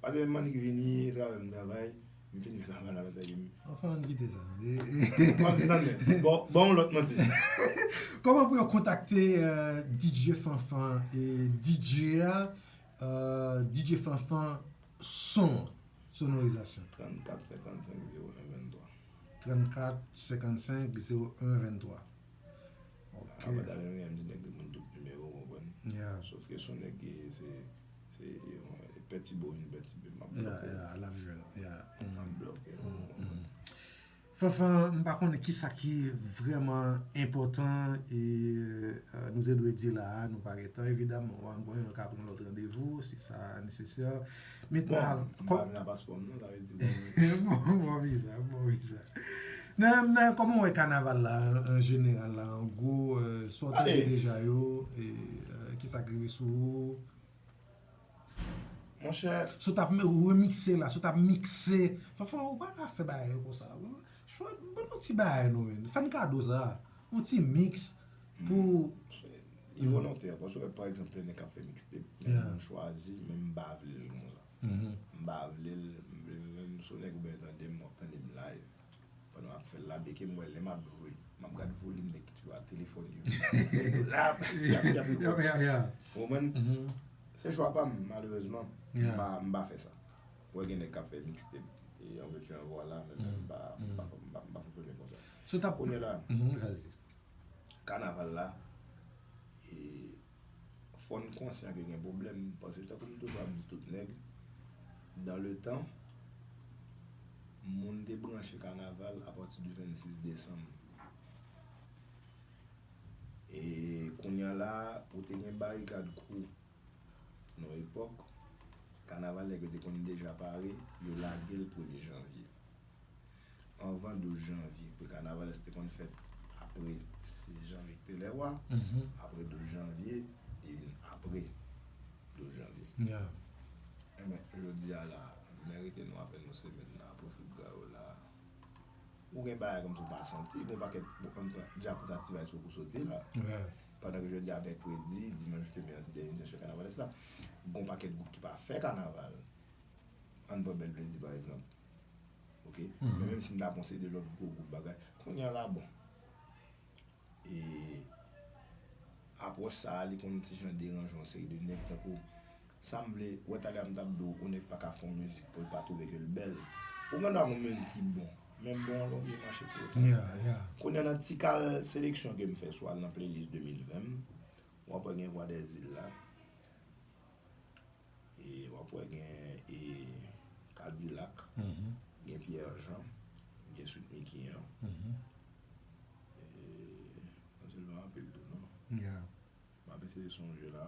Paske menm annik vini, travay m travay, m fin travay la, mwen tande m. Anfen, ann kite sa. E, e, Manti nan men. Bon, bon, yon lòt manti. Kòman pou yo kontakte euh, D J Fanfan e D J a, euh, D J Fanfan son, sonorizasyon? Trannkat senkannsenk zewo en venntwa. Trannkat senkannsenk zewo en venntwa. Ok. Apa ta vin rive m di nèg yo moun tout nimewo, w konprann? Yeah. Sof ke son nèg ki se se yon pètibo, yon pètibe, m ap Yeah, bloke. Yeah, l ap jwenn. Yeah. M ap bloke. Mm, mm. Fanfan, m pa konnen kisa ki vrèman enpòtan e euh, nou te dwe di la a, nou pa gen tan, evidaman, w ap konnen nou ka pran lòt randevou si sa nesesè. Men Bon, av- m kò- pa vin a paspò m non, sa vle di bon. Bon, bon viza, bon viza. Nan, nan, kòman w wè kanaval la, an, an jeneral la, an gwo, euh, sa w tande Ale. Deja yo, e euh, kisa k rive sou ou? Monchè, Si w t ap me- remikse la, si w t ap mikse, Fanfan, ou pa ka fè bagay yo konsa. Chwa, ban nou ti bagay nou, men. Fè n kado sa. Yon ti miks pou li volontè, paske pa egzanp, lè nèg ap fè mixtape, men Yeah. moun chwazi, men m pa vle l konsa. Mhm. M pa vle l, m vle menm si yon nèg ou byen tande m, w ap tande m live. Pandan m ap fè l la, byen ke m wè lè m ap jwe, m ap gad volim nèg ki toujou a telefòn yo. La, y ap, y ap Yeah, yeah, yeah. Ou konprann? Mhm. Se chwa pa m, malerezman. Yeah. M pa, m pa fè sa. Ou wè gen nèg k ap fè mixtape, e an vètu an vwa la, men m pa, m pa, m pa, m pa fonksyone konsa. So t ap Kounye la, Mhm, vas-y. kanaval la, e fò n konsyan ke gen pwoblèm, paske tankou m toujou ap di tout nèg, dans le temps, moun te branche kanaval apati di vennsis desanm. E kounye a la, ou te gen Barikad Crew nan yon epòk, kanaval nèg yo te konn deja pare, yo lage l premye janvye. Anvan douz janvye, pou kanaval te konn fèt apre sis janvye ki te lè wa, apre douz janvye, li vin apre douz janvye. Enben, jodi a la, men rete nou apèn yon semèn nan apwòch wout gra yo la. Ou gen bagay kòmsi w pa santi, gon pakèt, bon, an pran Djakout ak T-Vice poko soti la. Pandan ke jodi a mèkredi, dimanch, te mèsi dènye sou kanavales la. Gon pakèt gwoup ki pa fè kanaval. Ann pran Bèl Plezi pa egzanp. Oke? Men menm si m ta pran yon seri de lòt gwo gwoup bagay, kounye a la bon. E apwòch sa a, li konn yon ti jan deranje yon seri de nèg tankou, sa m vle, wè talè a m t ap di w, yon nèg pa ka fè yon mizik pou l pa twouve ke l bèl. Ou gen dwa gen yon mizik ki bon, men bon an pa oblije mache pou otan. Kounye a nan ti kal seleksyon ke m fè sou al nan playlist de mil ven, w ap wè gen Vwa dèzil la. E w ap wè gen e Kadilak, gen Pierre Jean, gen Sweet Micky an. E, anpil tou non. M ap eseye sonje la.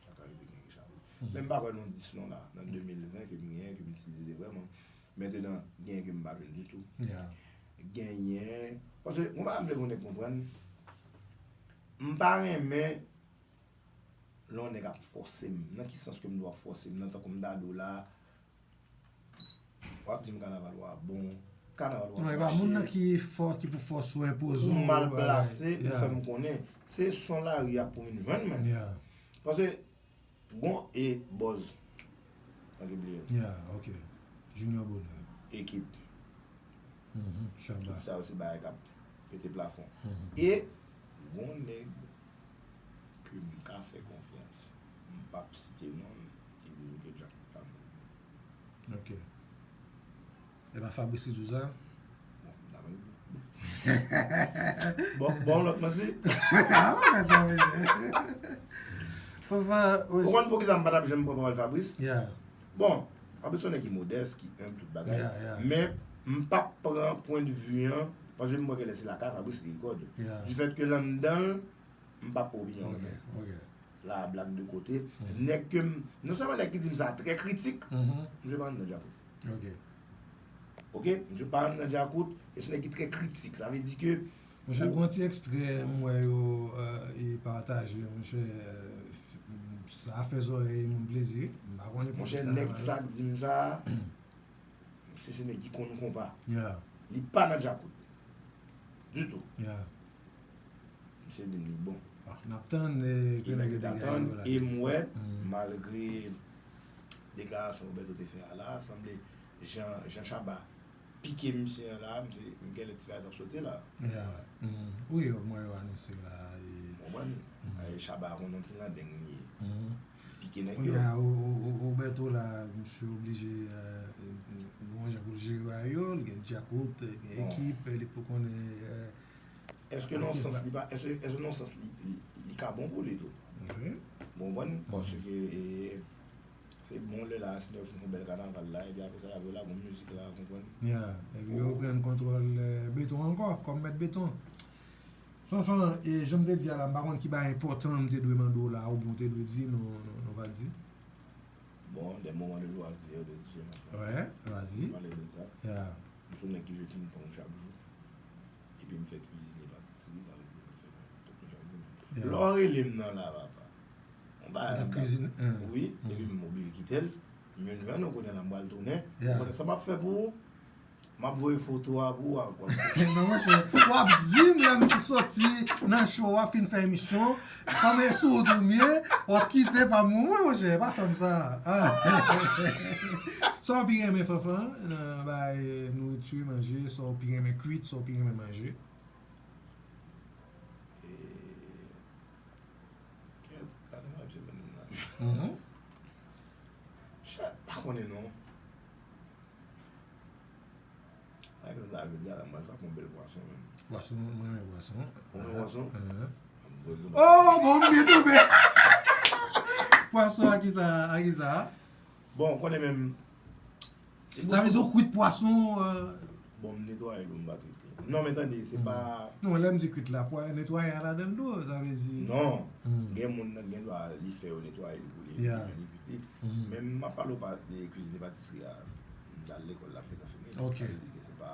Sa ka rive gen ki chaje. Men m pa kwè nan dis non la, nan de mil ven ke m genyen, ke m itilize vrèman. Mentenan, genyen ke m pa jwenn ditou. Genyen, paske mwen pa vle pou nèg konprann, m pa renmen lè yon nèg ap fòse m. Nan ki sans ke m di w ap fòse m nan? Tankou m ta di w la, w ap di m kanaval wa bon, kanaval wa mache. Non, e pa moun nan ki fò, ki pou fòse w, enpoze w, ou mal plase pou fè m konnen. Se son lari a pou vin jwenn mwen. Paske, bon, e bòz. Ann bliye. Junior Bonheur. Ekip. Tout sa yo se bagay k ap pete plafon. E gon nèg ke m ka fè konfyans, m p ap site non l, ki di m ke Djakout pa bon. Ok. E pa Fabrice ki di w sa? Bon, m ta renmen. Bon, bon, lòt manti. Ah, mwen sa vle. Fanfan, ou konn poukisa m pa t ap janm pran pawòl Fabrice? Bon, Fabrice se yon nèg ki modès, ki enb, tout bagay. Men, m p ap pran pwennvi an, paske m wè genlè se lakay Fabrice li rekòd. Du fait que l anndan l, m p ap pran opinyon an menm. La, blague de côté. Nèg ke m, non sèlman nèg ki di m sa trè kritik, misye pa anndan Djakout. Ok, misye pa anndan Djakout, e se yon nèg ki trè kritik. Sa vle di ke Monchè, gon ti ekstrè m wè yo e pataje, monchè, sa fè zòrèy moun plezi wi. M pa konnen pou ki kanaval. Monchè, nèg sa k di m sa, se, se nèg ki konn konpa. Li pa nan Djakout. Ditou. Misye di m li bon. N ap tann e ke nèg yo degaj yo la. E m wè, malgre deklarasyon Roberto te fè a la, sanble jan, jan Shabba pike misye an la, misye, m genlè ti fraz ap soti la. Wi, mwen yo anonse la. Ou konprann? Shabba konn yon ti landeng li ye. Pike nèg yo. Kounye a, Roberto la, misye oblije, gon jan pou l jere bagay yo, l gen Djakout, gen ekip, li pou konnen. Èske nan sans li pa, èske, èske nan sans li, li, li ka bon pou li tou? Ou konprann? Paske e, se bon lè la, si nèg fin fè yon bèl kanaval la, epi apre sa, l ap lage yon mizik la, ou konprann? Epi yo pran kontwòl beton ankò, kòm mèt beton. Fanfan, e jan m te di a la, m pa konn ki bagay enpòtan m te dwe mande w la, oubyen w te dwe di, nou, nou, nou pa di. Bon, des moments de loisirs, de jeu, machin. Wè, vas-y. Pale de sa. M se yon nèg ki jwe ping pong chak jou. Epi m fè kwizine patisri, sa vle di m fè tout manje ak moun. Lè w rele m nan la, papa. Yon bagay m t ap kwizine, wi, epi m oblije kite l. M vin jwenn ou kounye a la, m pral tounen. Ou konnen sa m ap fè pou ou? M ap voye foto a pou ou a. Non, monchè, w ap di m lè m soti nan show a, fin fè emisyon, kòm e sou wout ou m ye, w ap kite pa m, monchè, pa fè m sa. Sa w pi renmen, Fanfan, nan bagay nouriti, manje, sa w pi renmen kwit, sa w pi renmen manje? E, kèt, gade mwen, se menm nan. Chat, pa konnen non. Pa egzanp, la, jodi a la, m pral frape yon bèl pwason menm. Pwason, mwen renmen pwason. Ou renmen pwason? Oh, bon, m byen tonbe. Pwason a kisa, a kisa? Bon, ou konnen menm. Sa vle di ou kwit pwason? Bon, m netwaye l, m pa kwit li. Non, men tande, se pa. Non, lè m di kwit la, pwa netwaye a ladan l tou, sa vle di. Non. Gen moun nan gen dwa li fè yo netwaye l pou li, li kuit li. Men m ap pale w pa de kwizin epatisri a. M t al lekòl la, m te ka fini. Ok. Sa vle di ke se pa.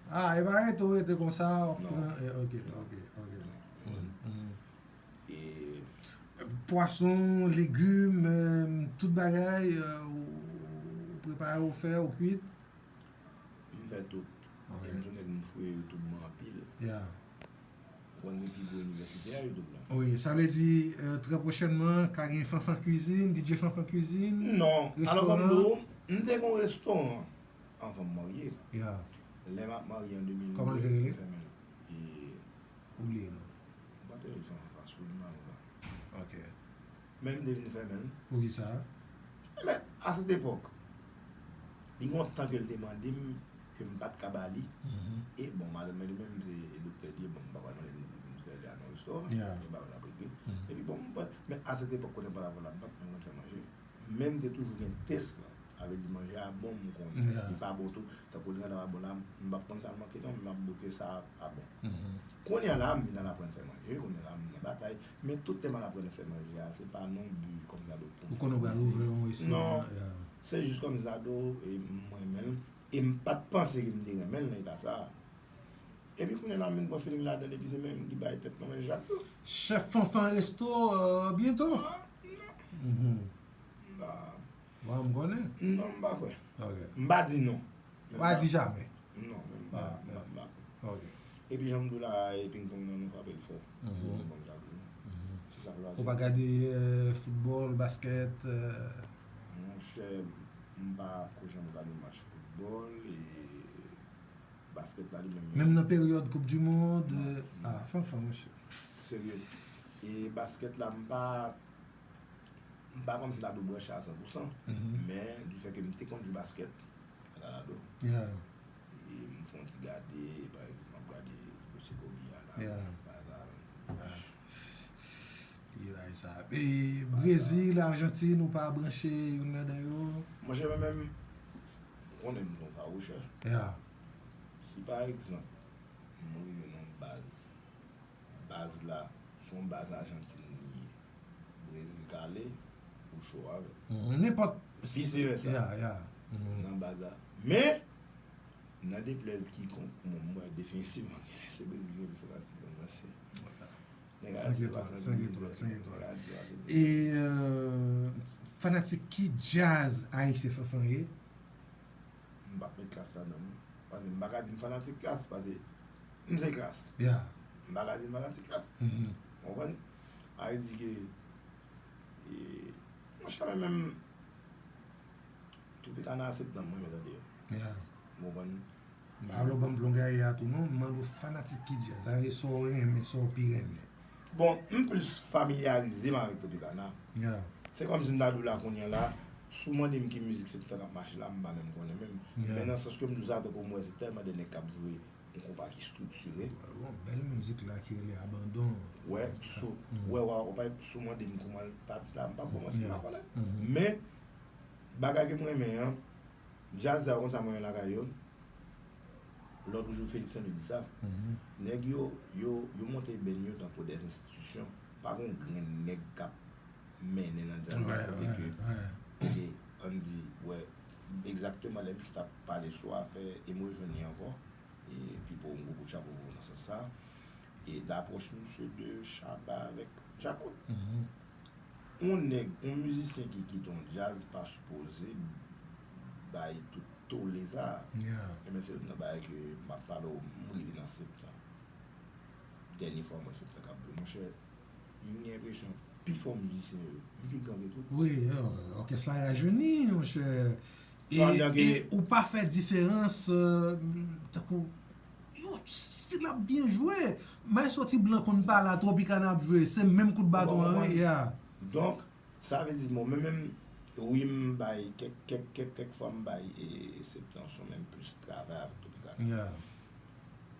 Ah, e pa rete w rete konsa, w ap Non. pran. Eh, ok, ok, ok. E Pwason, legim, euh, tout bagay, euh, ou ou prepare, ou fè, ou kwit. M fè tout. Ok. E m se nèg m fouye YouTube mwen anpil. Yeah. Ou konn gen pi gwo inivèsite a YouTube la. Wi, sa vle di, euh, trè pwochènman, ka gen Fanfan Kwizin, D J Fanfan Kwizin. Non, alò kòm Restoran. do, m te gen yon restoran anvan m marye. Yeah. Lè m ap marye an de mil de, Kòman l te rele? M fèmen l. E Ou bliye non. M pa te rele sa fast food nan la. Ok. Men m te vin fèmen l. Poukisa? Men a sèt epòk, li gen yon tan ke l te mande m ke m pa t ka ba li. E bon, madanm mwen li menm se doktè li ye, bon, m pa pral mande l pou m fè li al nan restoran. Yeah. E ba l ap regle. Epi bon, m pa, men a sèt epòk kote m pral avè l la, m pa t konn fè manje. Men m te toujou gen tès lan. Sa vle di manje a bon, m konn. Yeah. Li pa bon tou. Tankou li gentan pa bon la, m p ap konn sa l manke non, m ap di ke sa a bon. Mhm. Kounye a la, m vin al aprann fè manje, kounye a la, m nan batay. Men tout lè m al aprann fè manje a, se pa nan bi kòm sa do pou Ou konn ou pral ouvri yon restoran. Non. Se jis kòm sa do, e m renmen l. E m pa t panse ke m te renmen l nan eta sa a. Epi kounye a la, m vin pran feeling ladan l, epi se menm ki bay tèt mwen men jak tou. Chèf Fanfan Resto, euh, byento. Ah, non. Mhm. M pa, Wa, m konnen. non, m pa kwè. Ok. M pa di non. Ou pa di jamè. Non, men m pa, Ah, m pa, m pa kwè. Ok. Epi jan m di w la, e ping pong nan nou frape l fò. Mhm. Nou konn chak jou. Mhm. Se sa k la. Ou pa gade euh, foutbòl, baskèt? Euh... Monchè, m pa ko janm gade match foutbòl e baskèt la li menm. Menm nan peryòd Koup di Mond? Non, Euh... non. Ah, Fanfan, monchè. Serye. E baskèt la, m pa, m pa kòmsi ta dwe branche a san pou san. Mhm. Men, du fait ke m te konn jwe baskèt, Colorado. Yeah. E m fè yon ti gade, pa egzanp, m ap gade dosye Kobe a la. Yeah. Baza. Li bay sa. E Brezil, Ajantin, ou pa branche youn ladan yo? Monchè, mwen menm, ou konnen m se yon fawouchè. Yeah. Si pa egzanp, m rive nan yon baz, baz la, se yon baz Ajantin li ye. Brezil kale, ou cho avè l. Mhm. Nenpòt. Vice versa. Yeah, yeah. Mhm. Nan baz la. Men, nan deplèz kikonk, mwen, m wè definitivman ke se Brezil ki plis fanatik mwen, paske nèg Ayiti yo pa santi Brezil, nèg Ayiti yo pa santi Brezil. E euh, fanatik ki djaz ayisyen Fanfan ye? M p ap met Klass ladan, non. Paske m pa ka di m fanatik Klass, paske m se Klass. Yeah. M pa ka di m fanatik Klass. Mhm. Ou konprann? Sa vle di ke, e, monchè, mwen menm, Tropicana a septan m renmen tande yo. Yeah. Ou konprann? Alò, ban m plonge a tou non, m mande w fanatik ki djaz, sa vle sa w renmen, sa w pi renmen. Bon, m plis familyarize m avèk Tropicana. Yeah. Se kòmsi m ta di w la kounye a la, si w mande m ki mizik septan k ap mache la, m pa menm konnen menm. Yeah. Men nan sans ke m di w sa, tankou m wè se tèlman de nèg k ap jwe yon konpa ki estriktire. Bon, bèl mizik la ki rele Abandon. Wè, sou, Mhm. wè, wè, ou pa, si w mande m kòman l pati la, m pa kòmanse, m Yeah. pa konnen. Mhm. Men, bagay ke m renmen an, djaz sa yo konsa mwen lakay yo, lòt jou Felix Henry di sa. Mhm. Nèg yo, yo, yo monte band yo tankou des institutions. Pa gen yon grenn nèg k ap mennen nan djaz la Ouais, kote ouais, ke, ouais. kote, ann di, wè, egzakteman lè misye t ap pale sou afè Emotion li ankò. E Pipo, yon gwo kout chapo pou ou nan sans sa. E lapwòch misye de Shabba avèk Djakout. Mhm. Yon nèg, yon mizisyen ki kite yon djaz pa sipoze bay tout tole sa. Yeah. Ebyen, se youn nan bagay ke m ap pale w, m rive nan septan. Dènye fwa m wè septan k ap jwe, monchè, m gen enpresyon pi fò mizisyen yo, m pi gran ke tout. Wi, euh, òkès la rajeuni, monchè. E, Pandan ke e ou pa fè diferans, euh, tankou, yo, stil ap byen jwe. Maestro Ti Blan konn pa la, Tropicana ap jwe, se menm kout baton an, wi, yeah. Donk, sa vle di, bon, mwen menm, wi, m bay kèk, kèk, kèk, kèk fwa m bay, e, septan son menm plis travay avèk Tropicana. Yeah.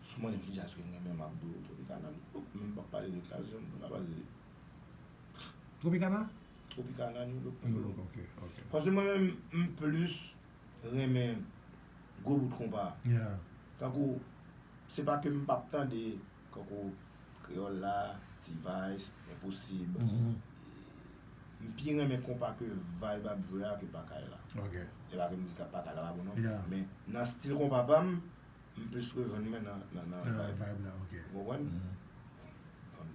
Si w mande m ki djaz ke m renmen, m ap di w Tropicana, New Look, men m p ap pale de Klass Jones, m pa pale de Tropicana? Tropicana, New Look. New Look, ok, ok. Paske mwen menm, m plis renmen gwo bout konpa. Yeah. Tankou, Se pa ke m p ap tande, kankou kreyòl la, T-Vice, Enposib. M pi renmen konpa ke Vibe ap jwe a ke Pakay la. Ok. E pa ke m di ke Pakay la pa bon non. Yeah. Men nan stil konpa pa m, m plis rejwenn mwen nan, nan, nan Ah, Vibe. Vibe la, ok. Ou konprann? Mhm. Bon,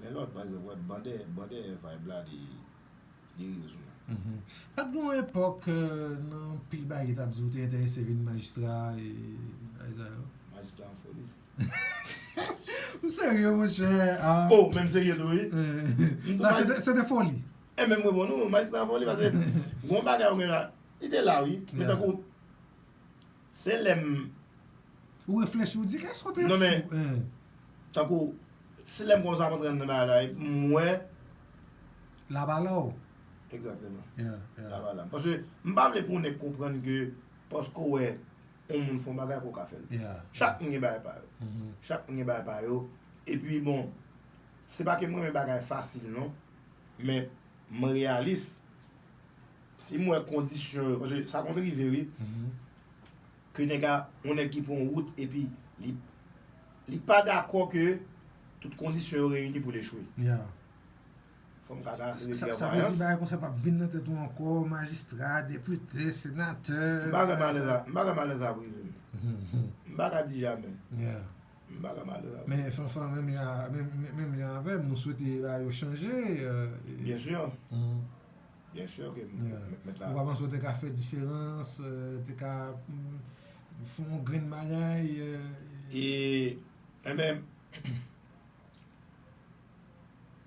men lòt, pa egzanp, wè, ban dèyè, ban dèyè Vibe la, li, li rezon. Mhm. Pa t gen yon epòk euh, nan pil bagay ki t ap di ou te enterese vin majistra e bagay sa yo? Majistra an foli. M serye, monchè. Ah. Oh, menm serye tou, wi. Euh, M sa, tou se te- se te foli. E menm mwen, bon, nou, majistra an foli, paske gon bagay ou gen la, li te la, wi. Men Yeah. tankou, se lè m, Ou reflechi, ou di, kèske ou te Non, men- fou? Hein. tankou, se lè m kòmanse ap antre nan bagay la, epi m wè, La pa la w. Egzakteman. Yeah, yeah. La pa la. Paske m pa vle pou nèg konprann ke paske w wè yon moun fè yon bagay pou w ka fè l. Yeah. Chak moun gen bagay pa yo. Mhm. Chak moun gen bagay pa yo. Epi bon, se pa ke m renmen bagay fasil non, men m reyalis. Si m wè kondisyon yo, paske sa konn rive wi, Mhm. ke nèg a, yon nèg ki pran yon wout epi li, li pa dakò ke tout kondisyon yo reyini pou l echwe. Yeah. Fò m ka trase de Sa, sa vle klèvwayans. Di bagay konsa p ap vin nan tèt ou ankò, majistra, depite, senatè. M pa gen malèz a, m pa gen malèz a prive m. Mhm. M pa ka di jamè. Yeah. M pa gen malèz a prive. Men Fanfan, menm jan, menm, menm, menm jan avè m, nou swete bagay yo chanje. Euh, Byen si. Mhm. Byen si ke m, Yeah. m, m, Ou pa panse w te ka fè diferans, euh, te ka mm, fè yon grenn bagay? Euh, E, enben,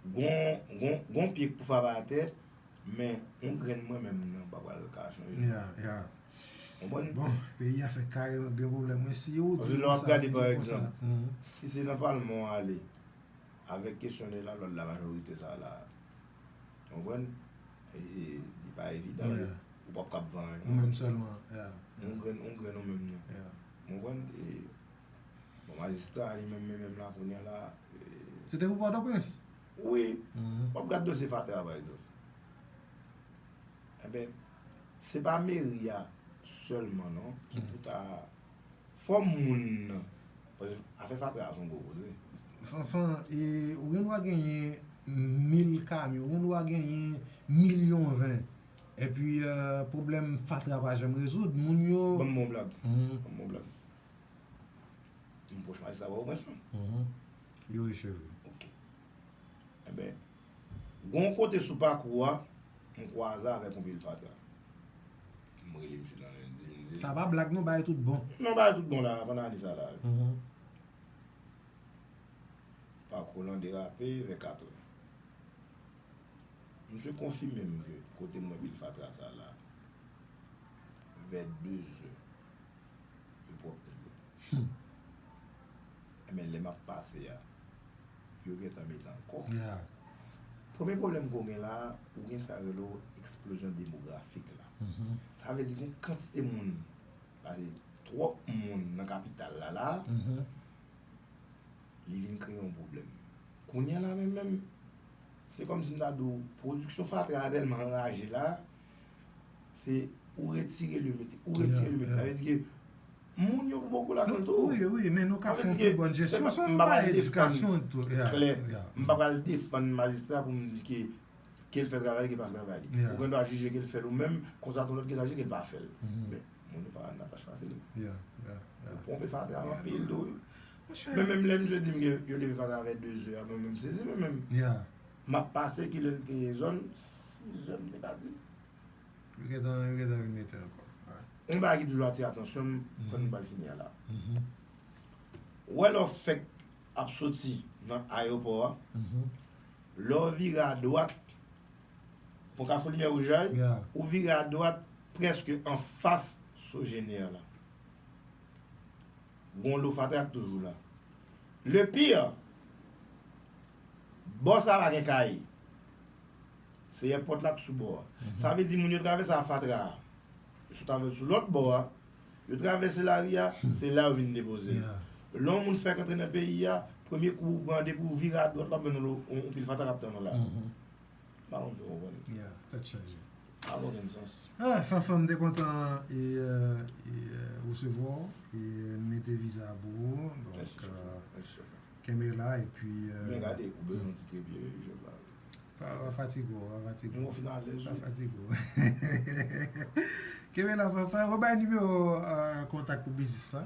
gon, gon, gon pye k pou frape atè, men yon grenn mwen menm nan pa pral ka chanje. Yeah, yeah. Konprann? Bon, peyi a fè kare gen pwoblèm. Mwen si ou Paske di lè w ap sa, gade, di pa konsa. egzanp, Mhm. si se nan palman w ale, avèk kesyon de lalwa, de la majorite sa la, konprann? E, e, li pa evidan, Yeah. ou p ap kab vann. Ou menm sèlman. Yeah. Yon grenn, yon grenn ou menm nan. Yeah. Konprann? E, bon, majistra li menm, menm, menm la, kounye a la, e, Se te pou Pòtoprens? Wi, Mhm. w ap gade dosye fatra, pa egzanp. Enben, se pa meri a sèlman, non, ki pou ta fò moun nan. Paske afè fatra a se yon gwo koze. Fanfan, e, ou gen dwa genyen mil kamyon, ou gen dwa genyen milyon ven. Epi, euh, pwoblèm fatra pa janm rezoud. Moun yo. Ban m bon blag. Mhm. Ban m bon blag. M pwòch majistra Pòtoprens lan. Mhm. Youri Chevry. Ok. Enben, gon kote sou pakou a, m kwaze avèk yon pil fatra. M rele misye nan lendi, m di l. Sa pa blag non, bagay tout bon. Non, bagay tout bon la, pandan ane sa la. Mhm. Pakou lan derape vè katrè. Misye konfime m ke kote m wè pil fatra sa la, vè de zè, yo pwòpte dlo. Enben, lè m ap pase a, yo gentan mete ankò. Yeah. Premye pwoblèm ke w gen la, ou gen sa yo rele w eksplozyon demografik la. Mhm. Sa vle di gen kantite moun, pase twòp moun nan kapital la la, Mhm. li vin kreye yon pwoblèm. Kounye a la menm menm, se kòmsi m ta di w, pwodiksyon fatra a tèlman anraje la, se ou retire li mete, ou retire li mete. Yeah, Sa vle di ke moun yo pou bokou ladan l tou. Wi, wi, men nou ka Sa fè vle yon di ke pi bòn se jesyon pa, san m pa pral bay defann edikasyon tou. Yeah, klè, yeah. M pa pral defann majistra pou m di ke ke l fè travay li, ke l pa fè travay li. Yeah. Ou gen dwa jije ke l fè l ou menm, konsa tou lòt gen dwa jije ke l pa fè l. Mhm. Men, moun yo pa nan tach fasil. Yeah, yeah, Yo yeah. ponpe fatra anpil tou. Monchè. Men menm lè misye di m ke yo leve fatra avè de zè a, mwen menm sezi mwen menm. Yeah. M ap pase kilè l te ye zòn, sis zè m te ka di. Yo gentan, yo gentan vin mete ankò. Ouais. Yon bagay ki toujou atire atansyon m, pandan m pral fini a la. Mhm. Ou wè lè w fèk ap soti nan ayewopò a, Mhm. lè w vire adwat, pran Kafou Limyè Wouj la, wi, Yeah. ou vire adwat prèske anfas Sogener la. Gon lo fatra k toujou la. Le pire, bò sa pa gen kay. Se èpòt la k sou bò a. Sa vle di moun yo travèse a fatra a. Yo sot avè l sou lòt bò a. Yo travèse lari a, se la yo vin depoze. Yeah. Lè yon moun fèk antre nan peyi a, premye kou ou pran depi ou vire adwat la, ou jwenn yon, yon pil fatra k ap tann ou la. Mhm. Pa konn si w konprann. Yeah, tèt chaje. Sa pa gen sans. Ah, Fanfan, m te kontan e, euh, e, euh, resevwa w e mete viza pou ou. Donk, Mèsi, euh, mèsi. kenbe la epi euh, Men gade, ou bezwen yon ti trepye jòb la. Pa, pa fatige w, pa fatige Nou w. Fin alèz. Pa fatige w. Kenbe la, Fanfan. Ou bay nimewo euh, kontak pou biznis la.